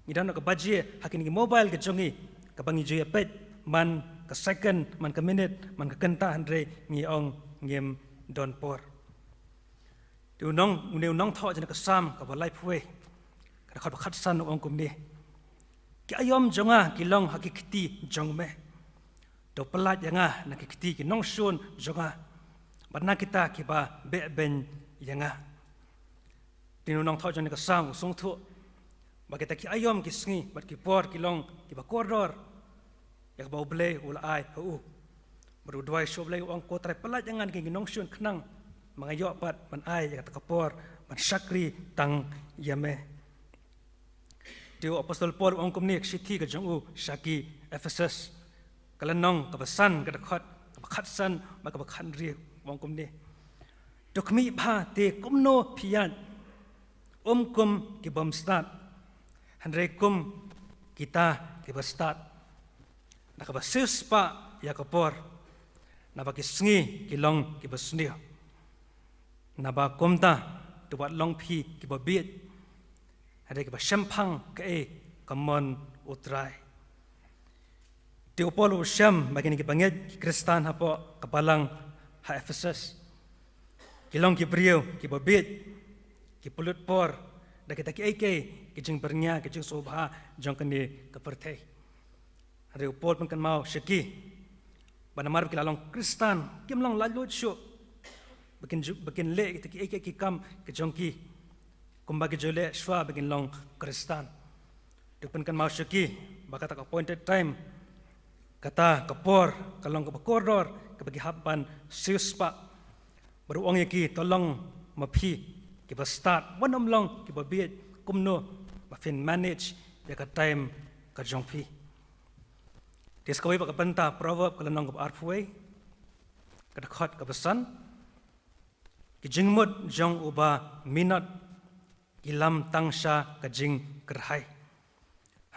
Ngi don ïa ka baje ha kine ki mobile ki jong ngi kaba ngi ju ïa peit man ka second, man ka minit, man ka kynta, hynrei ngi ong ngim don por. Te u nong, une u nongthoh jong kane ka Salm kaba laiphew wei, ka dkhot ba khatsan u ong kumne: Ki aïom jong nga ki long ha ki kti jong me. To pyllait ïa nga na ki kti ki nongshun jong nga, bad na kita kiba beh beiñ ïa nga. Te une u nongthoh jong kane ka Salm u sngewthuh ba kita ki aïom ki sngi bad ki por ki long kiba kordor ïa kaba U Blei u la ai ha u. Bad u duwai sha U Blei, u ong, ko Trai, pyllait ïa nga na ki nongshun khnang ba nga ïoh pat ban ai ïa kata ka por ban shakri tang ïa me. Te u Apostol Paul u ong kumne ha ka shithi ka jong u sha ki Ephesus, ka lynnong kaba san, ka dkhot kaba khatsan bad kaba khathynriew, u ong kumne: To khmih bha te kumno phi ïaid, um kum ki bym stad, hynrei kum kita kiba stad, da kaba siewspah ïa ka por, naba ki sngi ki long kiba sniew. Naba kumta, to wat long phi kiba bieit, hynrei kiba shemphang kaei ka mon U Trai. Te u Paul u shem ba kine ki bangeit ki Khristan hapoh ka balang ha Ephesus ki long ki briew kiba bieit, ki pynlut por da kita kiei kiei ki jingbyrngia, ki jingsngewbha jong kane ka pyrthei. Hynrei u Paul pynkynmaw sha ki ba namar ba ki la long Khristan, kim long laitluid shuh ba kin ju-, ba kin leh kita kiei kiei ki kam ki jong ki kumba ki ju leh shuwa ba kin long Khristan. Te u pynkynmaw sha ki ba kata ka appointed time, kata ka por, ka long kaba kordor kaba ki hap ban siewspah. Bad u ong ïa ki, to long ma phi kiba stad, wat nym long kiba bieit, kumno ba phin manage ïa ka time ka jong phi. Te sa kawei pat ka bynta, Proverb ka lynnong kaba arphew wei, ka dkhot kaba san: Ki jingmut jong uba minot ki lam tang sha ka jingkyrhai,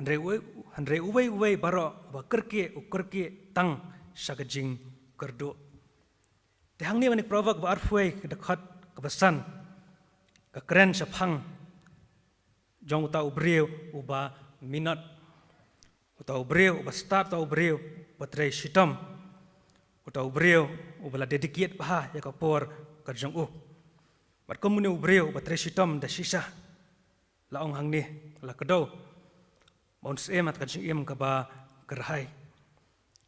hynrei uwei, hynrei uwei uwei baroh uba kyrkieh u kyrkieh tang sha ka jingkyrduh. Te hangne ha kane ka Proverb kaba arphew wei, ka dkhot kaba san, ka kren shaphang jong uta u briew uba minot, uta u briew uba stad, uta u briew uba trei shitom, uta u briew uba la dedicate bha ïa ka por ka jong u. Bad kum une u briew uba trei shitom da shisha, la ong hangne, la kdew ba un syiem ha ka jingim kaba kyrhai.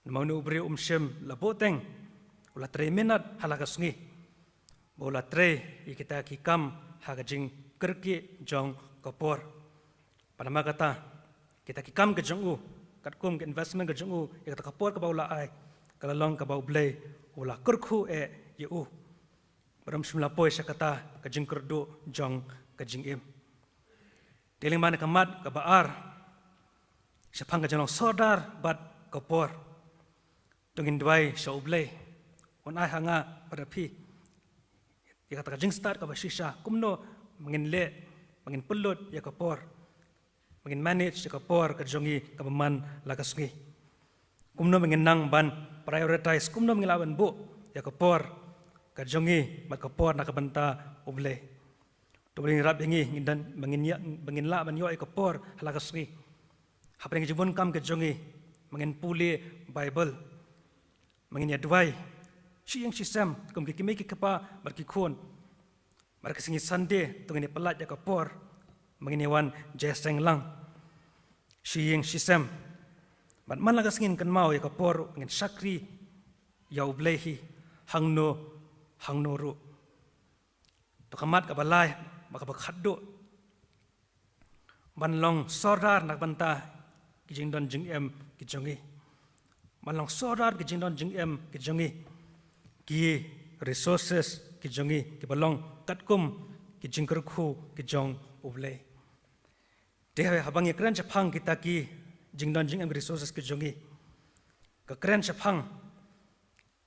Namar une u briew um shym la buhteng, u la trei minot ha la ka sngi, ba u la trei ïa kita ki kam ha ka jingkyrkieh jong ka por. Bad namar kata, kita ki kam ka jong u, katkum ka investment ka jong u ïa kata ka por kaba u la ai, ka la long kaba U Blei u la kyrkhu eh ïa u, bad um shym la poi sha kata ka jingkyrduh jong ka jingim. Te lyngba kane ka mat kaba ar, shaphang ka jinglong sordar bad ka por, to ngin duwai sha U Blei un ai ha nga bad ha phi ïa kata ka jingstad kaba shisha, kumno ba ngin leh, ba ngin pynlut ïa ka por, ba ngin manage ïa ka por ka jong ngi kaba man la ka sngi. Kumno ba ngin nang ban prioritize, kumno ba ngin lah ban buh ïa ka por ka jong ngi bad ka por na ka bynta U Blei. To ba ngin ïarap ïa ngi, ngin don, ba ngin ïa, ba ngin lah ban ïoh ïa ka por ha la ka sngi hapdeng ka jingbun kam ka jong ngi, ba ngin pule Baibl, ba ngin ïa duwai shi ïing shi sem kum ki kmie ki kpa bad ki khun. Bad ka sngi Sunday to ngin ïa pyllait ïa ka por ba ngin ïa wan jingïaseng lang shi ïing shi sem. Bad man la ka sngi ngin kynmaw ïa ka por ba ngin shakri ïa U Blei hi hangno hangno ruh. To ka mat kaba lai bad kaba khatduh, ban long sordar na ka bynta ki jingdon jingem ki jong ngi. Ban long sordar ki jingdon jingem ki jong ngi, ki resources ki jong ngi kiba long katkum ki jingkyrkhu ki jong U Blei. Te haba ngi kren shaphang kita ki jingdon jingem, ki resources ki jong ngi, ka kren shaphang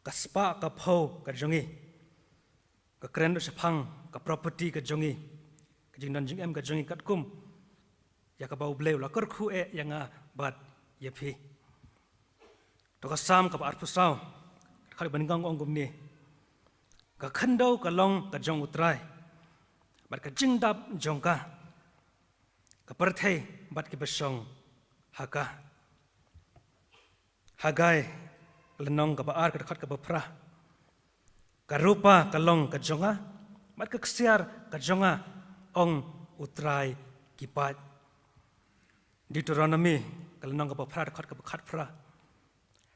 ka spah ka phew ka jong ngi, ka kren ruh shaphang ka property ka jong ngi, ka jingdon jingem ka jong ngi katkum ïa kaba U Blei u la kyrkhu eh ïa nga bad ïa phi. To ka Salm kaba arphew saw, ka dkhot ba nyngkong ong kumne: Ka khyndew ka long ka jong U Trai, bad ka jingdap jong ka, ka pyrthei bad kiba shong ha ka. Haggai, ka lynnong kaba ar, ka dkhot kaba phra: Ka rupa ka long ka jong nga, bad ka ksiar ka jong nga, ong U Trai ki paid. Deuteronomy, ka lynnong kaba phra, dkhot kaba khatphra: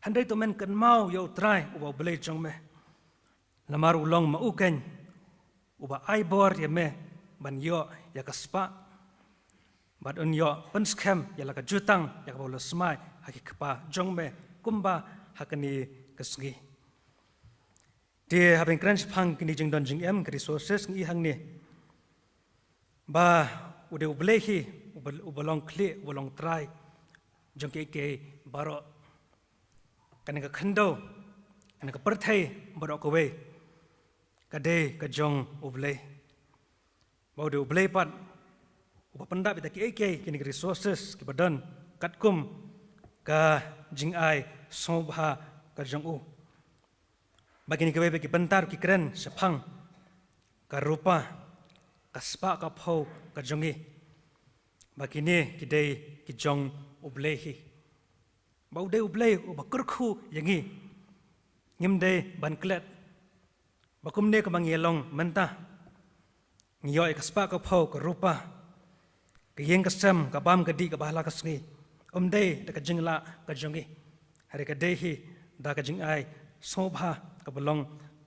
Hynrei to men kynmaw ïa U Trai uba U Blei jong me, namar u long ma u keiñ uba ai bor ïa me ban ïoh ïa ka spah, bad un ïoh pynskhem ïa la ka jutang ïa kaba u la smai ha ki kpa jong me kumba ha kane ka sngi. Te haba ngi kren shaphang kine ki jingdon jingem, ki resources, ngi i hangne ba u dei U Blei hi uba, uba long khlieh, uba long trai jong kiei kiei baroh. Kane ka khyndew, kane ka pyrthei baroh kawei, ka dei ka jong U Blei. Ba u dei U Blei pat uba pyndap ïa kita kiei kiei, kine ki resources kiba don katkum ka jingai sngewbha ka jong u. Ba kine kiwei pat ki bynta ki kren shaphang ka rupa, ka spah ka phew ka jong ngi, Ba kine ki dei ki jong U Blei hi. Ba u dei U Blei uba kyrkhu ïa ngi. Ngim dei ban klet. Ba kumne kumba ngi long mynta, ngi ïoh ïa ka spah ka phew ka rupa, ka ïing ka sem, ka bam ka dih kaba ha la ka sngi, ym dei da ka jinglah ka jong ngi. Hynrei ka dei hi da ka jingai sngewbha kaba long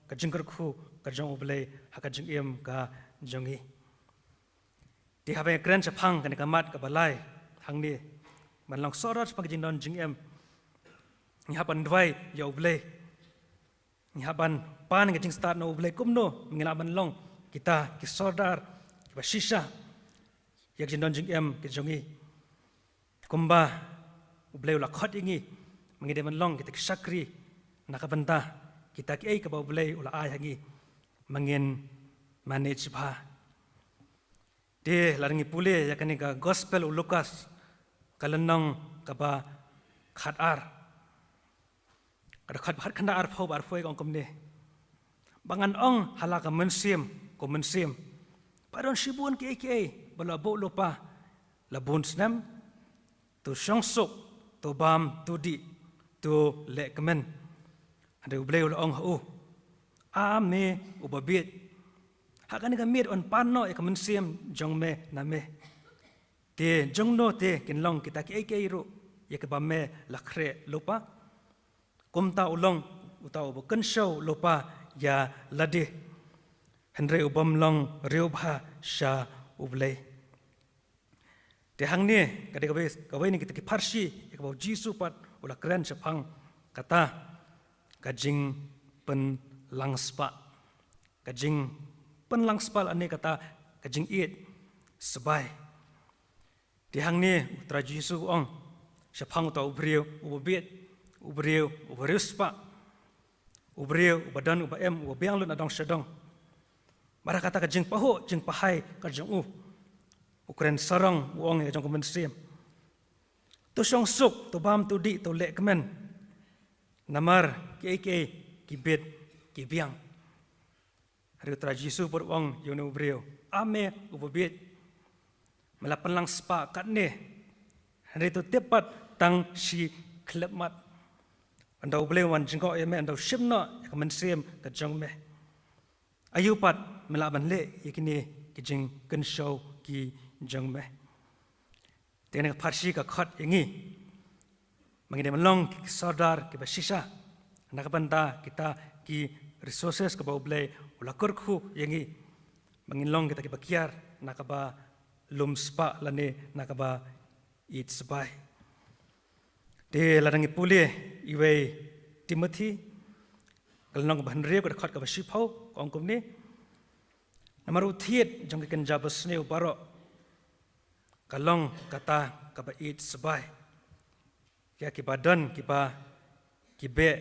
ka jingkyrkhu ka jong U Blei ha ka jingim ka jong ngi. Te haba ngi kren shaphang kane ka mat kaba lai hangne, ban long sordar shaphang ka jingdon jingem, ngi hap ban duwai ïa U Blei. Ngi hap ban pan ka jingstad na U Blei kumno ba ngin lah ban long kita ki sordar kiba shisha ïa ka jingdon jingem ka jong ngi. Kumba U Blei u la khot ïa ngi ba ngi dei ban long kita ki shakri na ka bynta kita kiei kaba U Blei u la ai ha ngi ba ngin manage bha. Te lada ngi pule ïa kane ka Gospel u Lukas, ka lynnong kaba khatar, ka dkhot ba khatkhyndai arphew bad arphew wei ka ong kumne: Ba ngan ong ha la ka mynsiem, ko mynsiem, ba don shibun kiei kiei ba la buh lypa la bun snem, to shong suk, to bam, to dih, to leh kmen. Hynrei U Blei u la ong ha u: A me uba bieit, ha kane ka miet yn pan noh ïa ka mynsiem jong me na me. Te jongno te kin long kita kiei kiei ruh ïa kiba me la khreh lypa? Kumta u long uta uba kynshew lypa ïa lade, hynrei u bym long riewbha sha U Blei. Te hangne ka dei kawei, kawei na kita ki pharshi ïa kaba U Jisu pat u la kren shaphang kata ka jingpynlang spah, ka jingpynlang spah lane kata ka jingïeit sbai. Te hangne U Trai Jisu u ong shaphang uta u briew uba bieit, u briew uba riewspah, u briew uba don uba em, uba biang lut na dong sha dong. Bad ha kata ka jingpahuh jingpahai ka jong u, u kren sarong, u ong ïa ka jong ka mynsiem: To shong suk, to bam, to dih, to leh kmen. Namar kiei kiei ki bit ki biang. Hynrei U Trai Jisu pat u ong ïa une u briew: A me uba bieit, me la pynlang spah katne, hynrei to tip pat tang shi khyllipmat, ynda U Blei un wan jngoh ïa me, ynda u shim noh ïa ka mynsiem ka jong me. Aïu pat me lah ban leh ïa kine ki jingkynshew ki jong me? Te kane ka pharshi ka khot ïa ngi ba ngi dei ban long ki sordar kiba shisha na ka bynta kita ki resources kaba U Blei u la kyrkhu ïa ngi, ba ngin long kita kiba kiar na kaba lum spah lane na kaba ïeit sbai. Te lada ngi pule iwei Timothi, ka lynnong kaba hynriew, ka dkhot kaba shiphew, ka ong kumne: Namar u thied jong ki kynja basniew baroh ka long kata kaba ïeit sbai, ïa kiba don kiba ki beh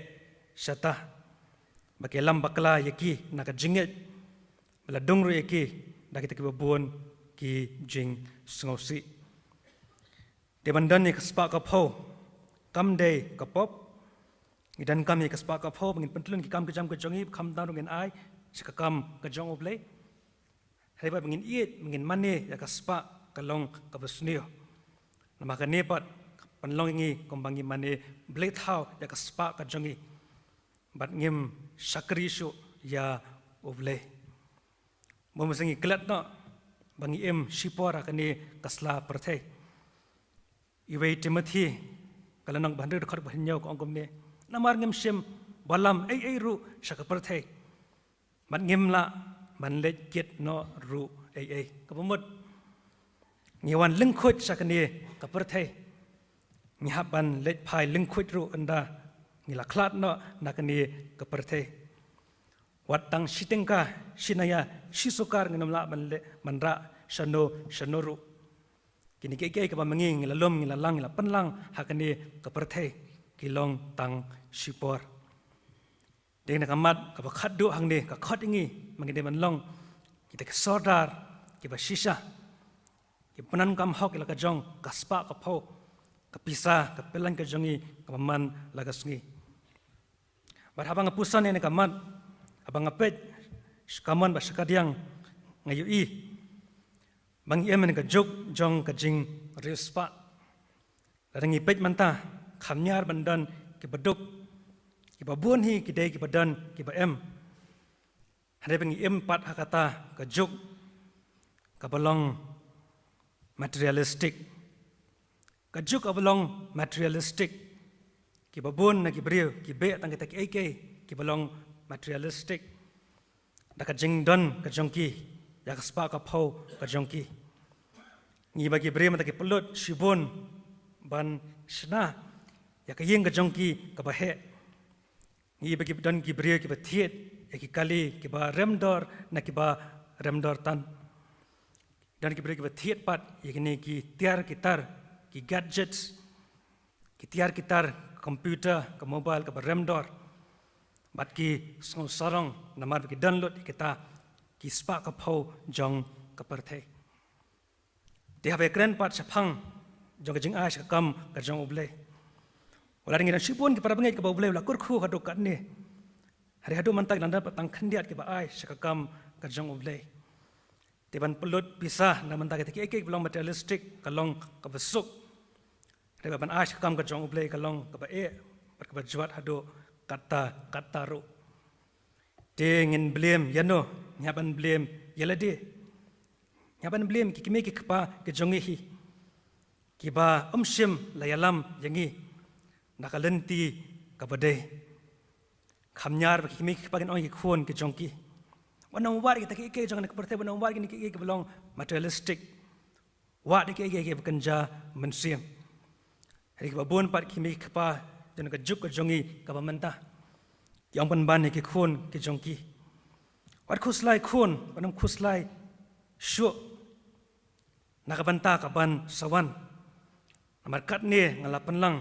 shata, ba ki lam bakla ïa ki na ka jingngeit, ba la dung ruh ïa ki da kita kiba bun ki jingsngewsih. Dei ban don ïa ka spah ka phew kam dei ka pop. Ngi donkam ïa ka spah ka phew ba ngin pyntylun ki kam ki jam ka jong ngi, khamtam ruh ngin ai sha ka kam ka jong U Blei. Hynrei pat ba ngin ïeit, ba ngin mane ïa ka spah ka long kaba sniew. Namar kane pat ka pynlong ïa ngi kumba ngi mane blei thaw ïa ka spah ka jong ngi, bad ngim shakri shuh ïa U Blei. Bun sien ngi klet noh ba ngi im shipor ha kane ka sla pyrthei. Iwei Timothi, ka lynnong ba hynriew, dkhot ba hynñiew, ka ong kumne: Namar ngim shym wallam ei ei ruh sha ka pyrthei, bad ngim lah ban leit kit noh ruh ei ei. Kaba mut, ngi wan lyngkhuid sha kane ka pyrthei, ngi hap ban leit phai lyngkhuid ruh ynda ngi la khlad noh na kane ka pyrthei. Wat tang shi tyngka, shi naïa, shi sukar ngin ym lah ban leh, ban rah shano shano ruh. Kine kiei kiei kiba ma ngi ngi la lum, ngi la lang, ngi la pynlang ha kane ka pyrthei, ki long tang shipor. Dei na ka mat kaba khatduh hangne ka khot ïa ngi ba ngi dei ban long kita ki sordar kiba shisha, ki pyndonkam hok ïa la ka jong ka spah ka phew, ka pisa ka pyllein ka jong ngi kaba man la ka sngi. Bad haba nga pyrshang ïa kane ka mat, haba nga peit sha ka mon bad sha ka diang, nga ïohi Ba ngi im ha ka juk jong ka jingriewspah. Lada ngi peit mynta, kham niar ban don kiba duk, kiba bun hi ki dei kiba don kiba im. Hynrei ba ngi im pat ha kata ka juk kaba long materialistic. Ka juk kaba long materialistic, kiba bun na ki briew ki beh tang kita kiei kiei kiba long materialistic da ka jingdon ka jong ki ïa ka spah ka phew ka jong ki. Ngi ba ki briew mynta ki pynlut shibun ban shna ïa ka ïing ka jong ki kaba heh. Ngi ba ki don ki briew kiba thied ïa ki kali kiba rem dor na kiba rem dor tan. Don ki briew kiba thied pat ïa kine ki tiar ki tar, ki gadgets, ki tiar ki tar, computer, ka mobile kaba rem dor. Bad ki sngew sarong namar ba ki don lut ïa kita ki spah ka phew jong ka pyrthei. Te haba kren pat shaphang jong ka jingai sha ka kam ka jong U Blei, wat la ngi don shibun ki para bangeit kiba U Blei u la kyrkhu haduh katne, hynrei haduh mynta ki la don pat tang khyndiat kiba ai sha ka kam ka jong U Blei. Te ban pynlut pisa na mynta kita kiei kiei kiba long materialistic ka long kaba suk. Hynrei ban ai sha ka kam ka jong U Blei ka long kaba eh bad kaba jwat haduh katta katta ruh. Te ngin blame ïano? Ngi hap ban blame ïa lade. Ngi hap ban blame ki kmie ki kpa ki jong ngi hi, kiba ym shym la ïalam ïa ngi na ka lynti kaba dei. Kham niar ba ki kmie ki kpa kin ong ïa ki khun ki jong ki, wat nym wad ïa kita kiei kiei jong kane ka pyrthei, wat nym wad ïa kine kiei kiei kiba long materialistic. Wad ïa kiei kiei kiba kynja mynsiem. Hynrei kiba bun pat ki kmie ki kpa jong ka juk ka jong ngi kaba mynta, ki ong pynban ïa ki khun ki jong ki, wat khuslai khun, wat nym khuslai shuh na ka bynta kaban sa wan. Namar katne nga la pynlang,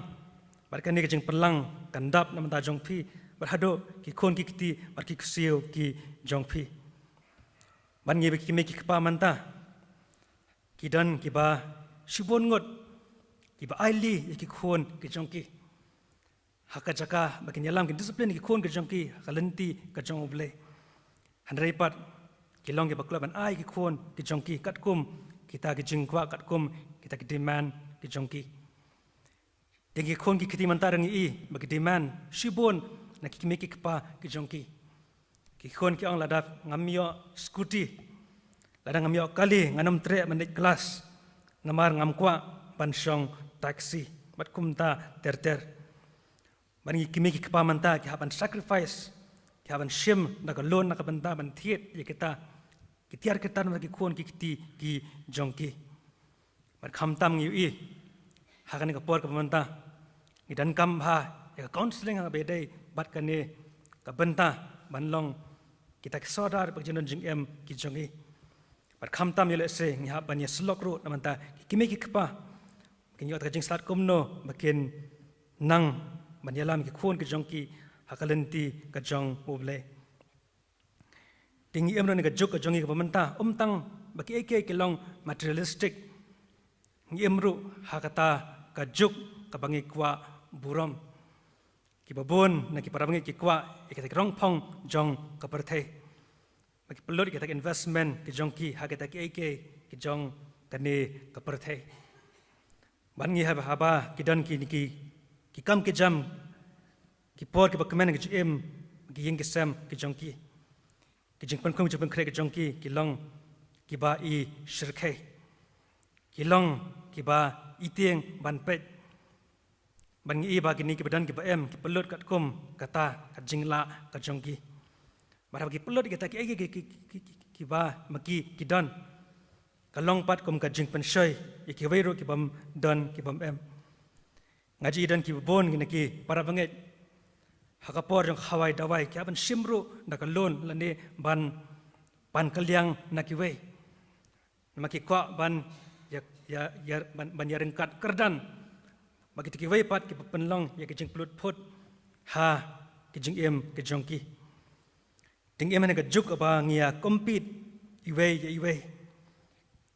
bad kane ka jingpynlang kan dap na bynta jong phi bad haduh ki khun ki kti bad ki ksiew ki jong phi. Bad ngi ba ki kmie ki kpa mynta, ki don kiba shibun ngut kiba ailad ïa ki khun ki jong ki. Ha ka jaka ba kin ïalam, kin discipline ïa ki khun ki jong ki ha ka lynti ka jong U Blei, hynrei pat ki long kiba kloi ban ai ïa ki khun ki jong ki katkum kita ki jingkwah, katkum kita ki demand ki jong ki. Te ki khun ki kti mynta ruh ngi i ba ki demand shibun na ki kmie ki kpa ki jong ki. Ki khun ki ong, lada ngam ïoh scooty, lada ngam ïoh kali, ngan nym treh ban leit klas namar ngam kwah ban shong taxi, bad kumta ter ter. Bad ngi kmie ki kpa mynta ki hap ban sacrifice, ki hap ban shim da ka loan na ka bynta ban thied ïa kita ki tiar ki tar na ki khun ki kti ki jong ki. Bad khamtam ngi ïohi ha kane ka por kaba mynta ngi donkam bha ïa ka counselling ha kaba ïadei bad kane ka bynta ban long kita ki sordar bad ki jingdon jingem ki jong ngi. Bad khamtam ïa lehse ngi hap ban ïasyllok ruh na bynta ki kmie ki kpa, ba kin ïoh ta ka jingstad kumno ba kin nang ban ïalam ki khun ki jong ki ha ka lynti ka jong U Blei. Te ngi im ruh ha kane ka juk ka jong ngi kaba mynta, ym tang ba kiei kiei ki long materialistic. Ngi im ruh ha kata ka juk kaba ngi kwah burom. Kiba bun na ki para bangeit ki kwah ïa kita ki rongphong jong ka pyrthei, ba ki pynlut ïa kita ki investment ki jong ki ha kita kiei kiei ki jong kane ka pyrthei. Bad ngi haba haba ki don ki, ki, ki kam ki jam, ki por kiba kmen ki jingim, ki ïing ki sem ki jong ki, ki jingpynkhum jingpynkhreh ki jong ki ki long kiba i shyrkhei, ki long kiba i tieng ban peit. Bad ngi i ba kine kiba don kiba em ki pynlut katkum kata ka jinglah ka jong ki. Bad haba ki pynlut kita kiei kiei ki, ki, ki, ki, kiba ma ki ki don, ka long pat kum ka jingpynshoi ïa kiwei ruh kibym don kibym em. Nga ju i don kiba bun na ki para bangeit ha ka por jong ka khawai dawai ki hap ban shim ruh da ka loan lane ban, ban kylliang na kiwei. Namar ki kwah ban ïa, ïa, ïa, ban, ban ïaryngkat kyrdan bad kita kiwei pat kiba pynlong ïa ki jingpynlut phut ha ki jingim ki jong ki. Te ngi im ha kane ka juk ba ngi ïa compete iwei ïa iwei.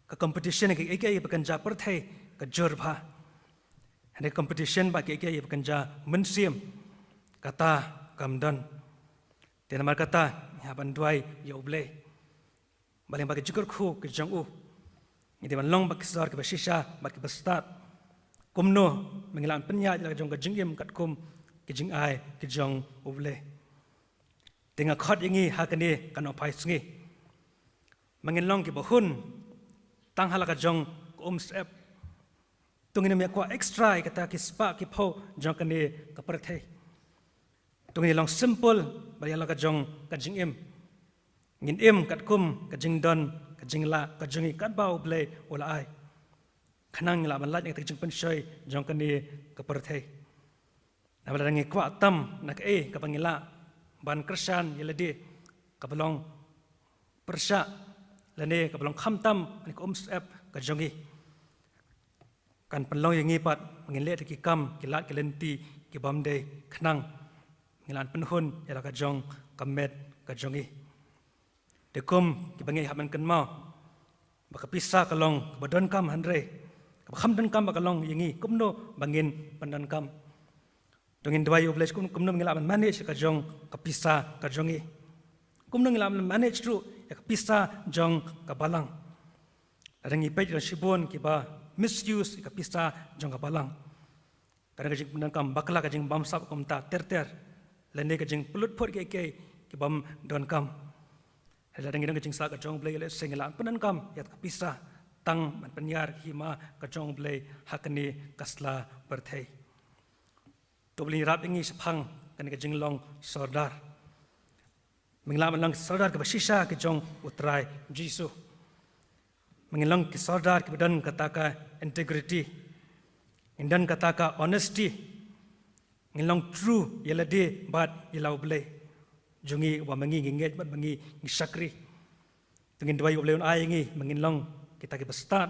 Ka competition ha kiei kiei ba kynja pyrthei ka jur bha. Hynrei competition bad kiei kiei ba kynja mynsiem, kata kam don. Te namar kata ngi hap ban duwai ïa U Blei, ba lyngba ki jingkyrkhu ki jong u, Ngi dei ban long ba ki sordar kiba shisha bad kiba stad. Kumno ma ngi lah ban pynïaid ïa la ka jong ka jingim katkum ki jingai ki jong U Blei. Te nga khot ïa ngi ha kane ka nohphai sngi, ma ngin long kiba hun tang ha la ka jong ka um syep. To ngin ym ïa kwah extra ïa kata ki spah ki phew jong kane ka pyrthei. To ngin long simple bad ïa la ka jong ka jingim. Ngin im katkum ka jingdon ka jinglah ka jong ngi katba U Blei u la ai. Khnang ngi lah ban lait na kata ka jingpynshoi jong kane ka pyrthei. Namar lada ngi kwah tam na kaei kaba ngi lah ban kyrshan ïa lade kaba long pyrshah lane kaba long khamtam ha kane ka um syep ka jong ngi, kan pynlong ïa ngi pat ba ngin leh da ki kam ki lad ki lynti ki bym dei khnang ngi lah ban pynhun ïa la ka jong ka met ka jong ngi. Te kum kiba ngi hap ban kynmaw ba ka pisa ka long kaba donkam, hynrei kaba kham donkam ba ka long ïa ngi kumno ba ngin pyndonkam. To ngin duwai ïa U Blei kum, kumno ngi lah ban manage ka jong ka pisa ka jong ngi. Kumno ngi lah ban manage ruh ïa ka pisa jong ka balang. Lada ngi peit ïa shibun kiba misuse ïa ka pisa jong ka balang, ka dang ka jingpyndonkam bakla, ka jingbamsap kumta ter ter, lane ka jingpynlut phut kiei kiei ki bym donkam. Lada ngi don ka jingstad ka jong U Blei, lehse ngi lah pyndonkam ïa ka pisa tang ban pynïar ka hima ka jong U Blei ha kane ka sla pyrthei. To U Blei un ïarap ïa ngi shaphang kane ka jinglong sordar. Ma ngin lah ban long ki sordar kiba shisha ki jong U Trai Jisu. Ma ngin long ki sordar kiba don kata ka integrity, ngin don kata ka honesty, ngin long true ïa lade bad ïa la U Blei jong ngi uba ma ngi ngi ngeit bad ma ngi ngi shakri. To ngin duwai ïa U Blei un ai ïa ngi ma ngin long kita kiba stad,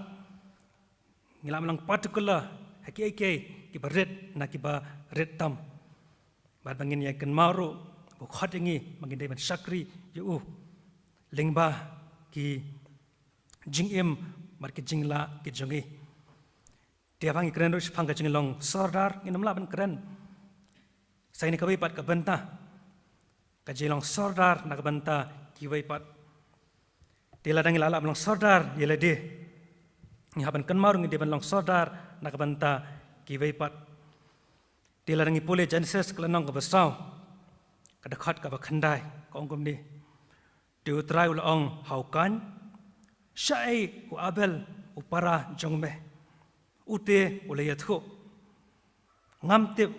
ngi lah ban long particular ha kiei kiei kiba rit na kiba rit tam. Bad ba ngin ïa kynmaw ruh ba u khot ïa ngi ba ngin dei ban shakri ïa u lyngba ki jingim bad ki jinglah ki jong ngi. Te haba ngi kren ruh shaphang ka jinglong sordar, ngin ym lah ban kren sa ïa kane kawei pat ka bynta, ka jinglong sordar na ka bynta kiwei pat. Te lada ngi la lah ban long sordar ïa lade, ngi hap ban kynmaw ruh ngi dei ban long sordar na ka bynta kiwei pat. Te lada ngi pule Genesis ka lynnong kaba saw, ka dkhot kaba khyndai, ka ong kumne: Te U Trai u la ong ha u Kain, shaei u Abel u para jong me? U te u la ïathuh, ngam tip,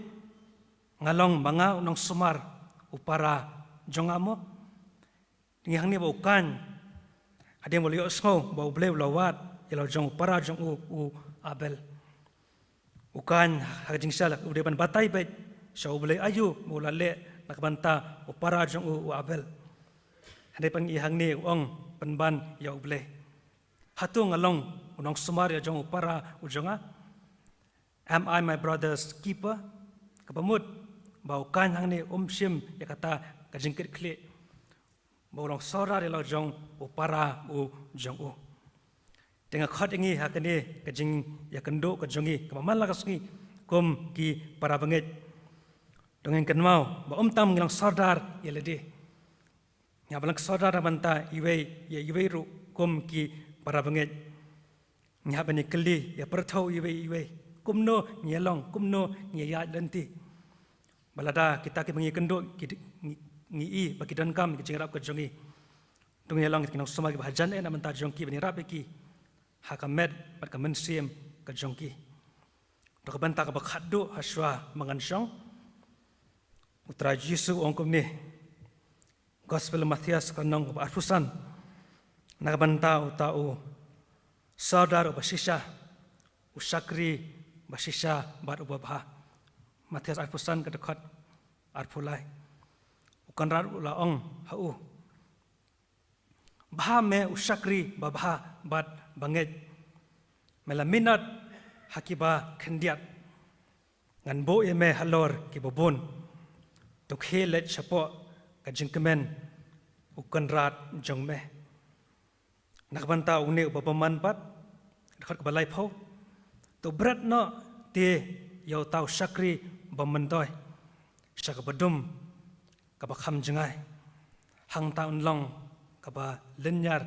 nga long ma nga u nongsumar u para jong nga mo? Ngi hangne ba u Kain, hadien ba u la ïohsngew ba U Blei u la wad ïa la jong u para jong u, u Abel, u Kain ha ka jingshisha u dei ban batai beit sha U Blei aïu ba u la leh na ka bynta u para jong u, u Abel. Hynrei pat ngi i hangne u ong pynban ïa U Blei, hato nga long u nongsumar ïa jong u para u jong nga? Am I my brother's keeper? Kaba mut ba u Kain hangne um shim ïa kata ka jingkitkhlieh ba u long sordar ïa la jong u para u jong u. Te nga khot ïa ngi ha kane ka jingïakynduh ka jong ngi kaba man la ka sngi kum ki para bangeit. To ngin kynmaw ba ym tang ngi long sordar ïa lade, ngi hap ban long sordar na ka bynta iwei ïa iwei ruh kum ki para bangeit. Ngi hap ban ïakylli ïapyrthew iwei ïa iwei, kumno ngi ïalong, kumno ngi ïaid lynti. Ba lada kita kiba ngi ïakynduh ki, ngi, ngi i ba ki donkam ki jingïarap ka jong ngi, to ngin ïalong kita ki nongsumar kiba hajan eh na ka bynta jong ki, ban ïarap ïa ki ha ka met bad ka mynsiem ka jong ki. To ka bynta kaba khatduh ha shuwa ba ngan shong, U Trai Jisu u ong kumne, Gospel Mathaios ka lynnong kaba arphew san, na ka bynta uta u sordar uba shisha, u shakri ba shisha bad uba bha. Mathaios arphew san ka dkhot arphew lai. U kynrad u la ong ha u, bha me u shakri ba bha bad bangeit, me la minot ha kiba khyndiat, ngan buh ïa me halor kiba bun. To khie leit shapoh ka jingkmen u kynrad jong me. Na ka bynta une uba bymman pat, dkhot kaba laiphew, to bret noh te ïa uta u shakri bymyntoi sha kaba dum kaba kham jngai, hangta un long kaba lynñiar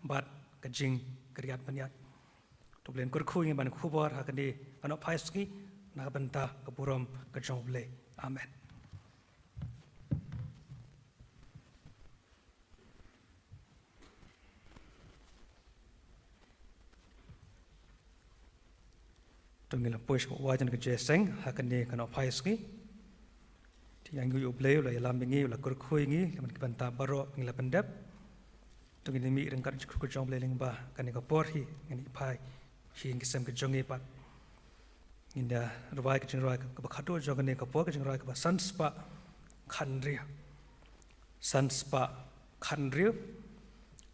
bad ka jingkyrïat bniat. To U Blei un kyrkhu ïa ngi ban khubor ha kane ka nohphai sngi na ka bynta ka burom ka jong U Blei. Amen. To ngin la poi sha ka wai jong ka jingïaseng ha kane ka nohphai sngi. Te ïa ngi U Blei u la ïalam ïa ngi, u la kyrkhu ïa ngi, la man ki bynta baroh ngi la pyndep. To ngin ïa mih ryngkat ka jingkyrkhu jong U Blei lyngba kane ka por hi, ngin ïa phai hi ïa ki sem ka jong ngi pat. Ngin ïa rwai ka jingrwai kaba khadduh jong kane ka por, ka jingrwai kaba san spah khathynriew. San spah khathynriew.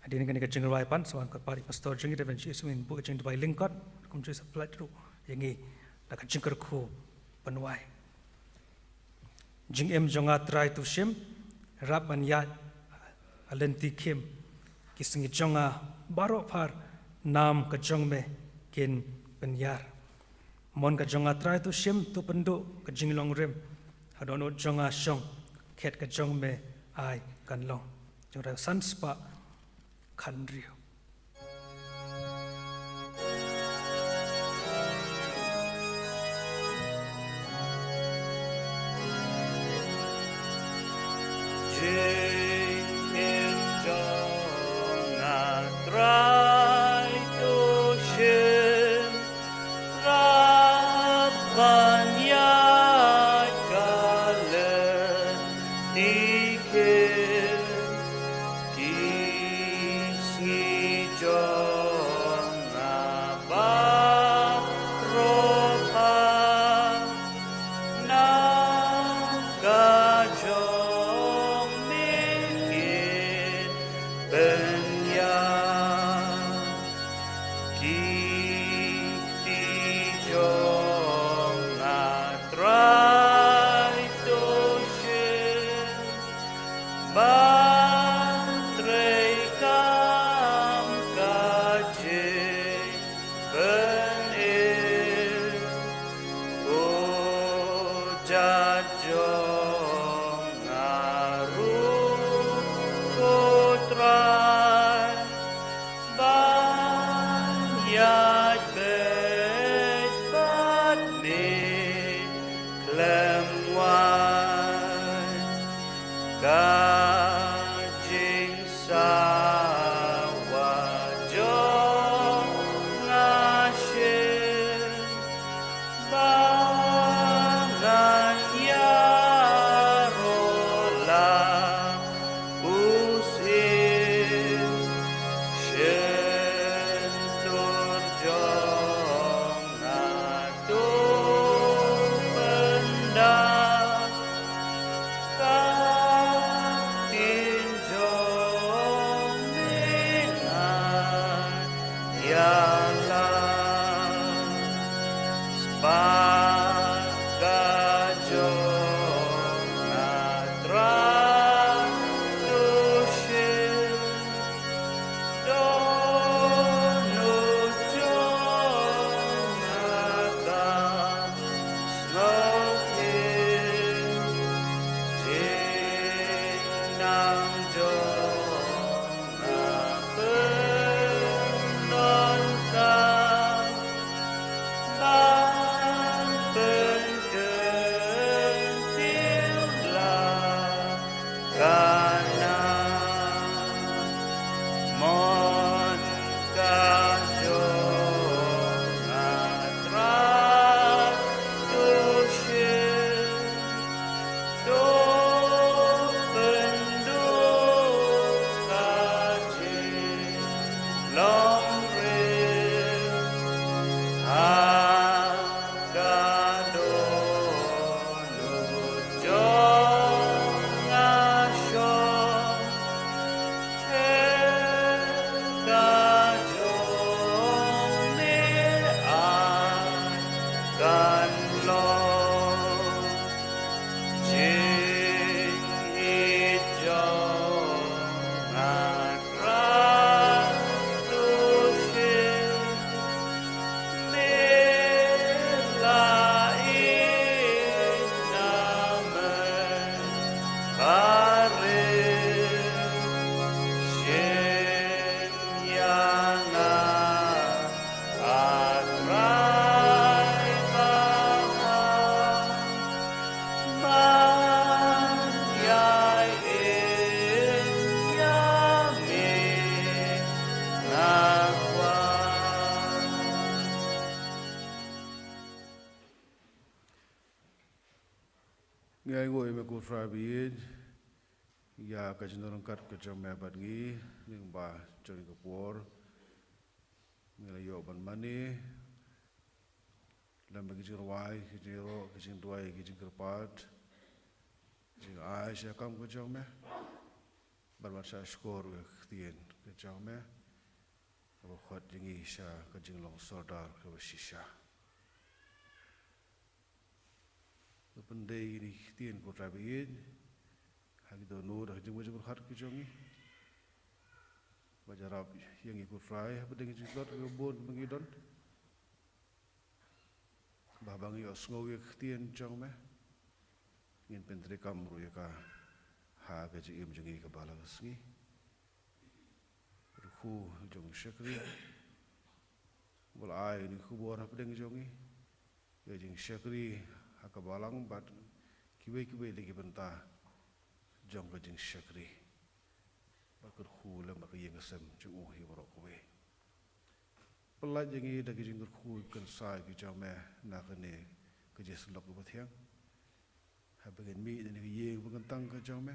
Hadien kane ka jingrwai pat, sa wan kyrpad ïa u pastor jong ngi, Reverend Jisu, un buh ka jingduwai lyngkot, kumjuh sa pynlait ruh ïa ngi da ka jingkyrkhu ban wai. Jingim jong nga Trai to shim, rap ban ïaid ha lynti khim. Ki sngi jong nga baroh phar, nam ka jong me kin pynïar. Mon ka jong nga Trai to shim, to pynduh ka jinglong rim. Ha dohnud jong nga shong, khet ka jong me ai kan long. Jingrwai san spah khathynriew. Jingim jong nga Trai to shim, rap ban ïaid ha lynti khim. Ki sngi jong nga baroh phar, nam ka jong me Ko Trai ba ïeit, ïa ka jingdon ryngkat ka jong me bad ngi, lyngba jong kane ka por ngi la ïoh ban mane lem bad ki jingrwai, ki jingïaroh, ki jingduwai, ki jingkyrpad, jingai sha kam ka jong me. Bad ban shah shkor ïa ka ktien ka jong me, kaba khot ïa ngi sha ka jinglong sordar kaba shisha. Ba pyndei ïa kine ki ktien, ko Trai ba ïeit, ha ki dohnud ha ka jingmut jingpyrkhat ka jong ngi. Ba ïarap ïa ngi, ko Trai, hapdeng ka jingtlot kaba bun ba ngi don, ba haba ngi ïohsngew ïa ka ktien jong me, ngin pyntreikam ruh ïa ka ha ka jingim jong ngi kaba la ka sngi. Kyrkhu jong u shakri, ba la ai ïa kane ka khubor hapdeng jong ngi, ïa ka jingshakri ha ka balang bad kiwei kiwei de ki bynta jong ka jingshakri. Bad kyrkhu lem bad ka ïing ka sem jong u hi baroh kawei. Pyllait ïa ngi da ka jingkyrkhu kynsai ka jong me na kane ka jingsyllok kaba thiang, haba ngin mih na kane ka ïing ba kyntang ka jong me.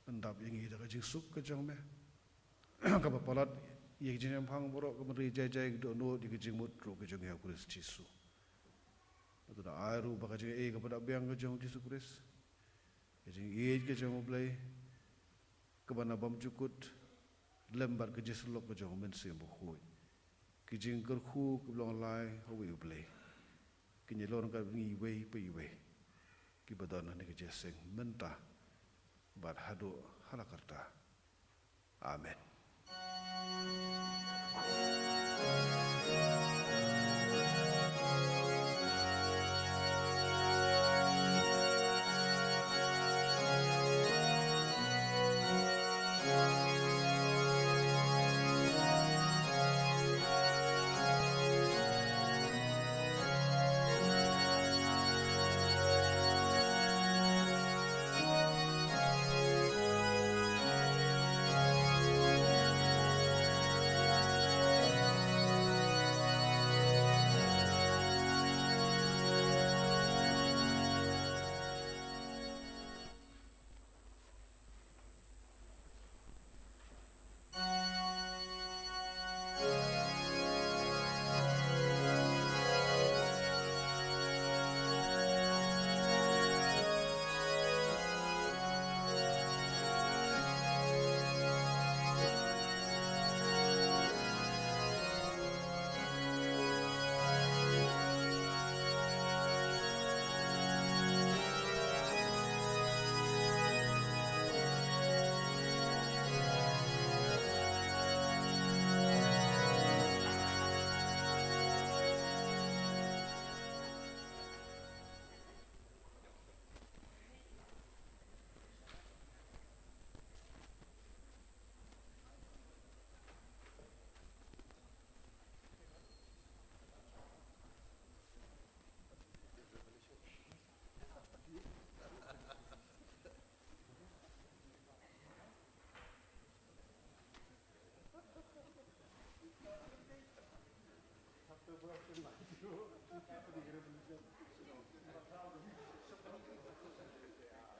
Pyndap ïa ngi da ka jingsuk ka jong me, kaba palat ïa ka jingïaphang baroh, ka bynriew jai jai, ka dohnud ïa ka jingmut ruh ka jong ngi ha u Khrist Jisu. Bad to da ai ruh ba ka jingaiei kaba da biang ka jong u Jisu Khrist, ka jingïeit ka jong u Blei, kaba na bymjukut, lem bad ka jingsyllok ka jong u Mynsiem Bakhuid, ki jingkyrkhu kiba long lai ha uwei u Blei, kin ïalong ryngkat bad ngi iwei pa iwei kiba don ha kane ka jingïaseng mynta bad haduh hala karta. Amen.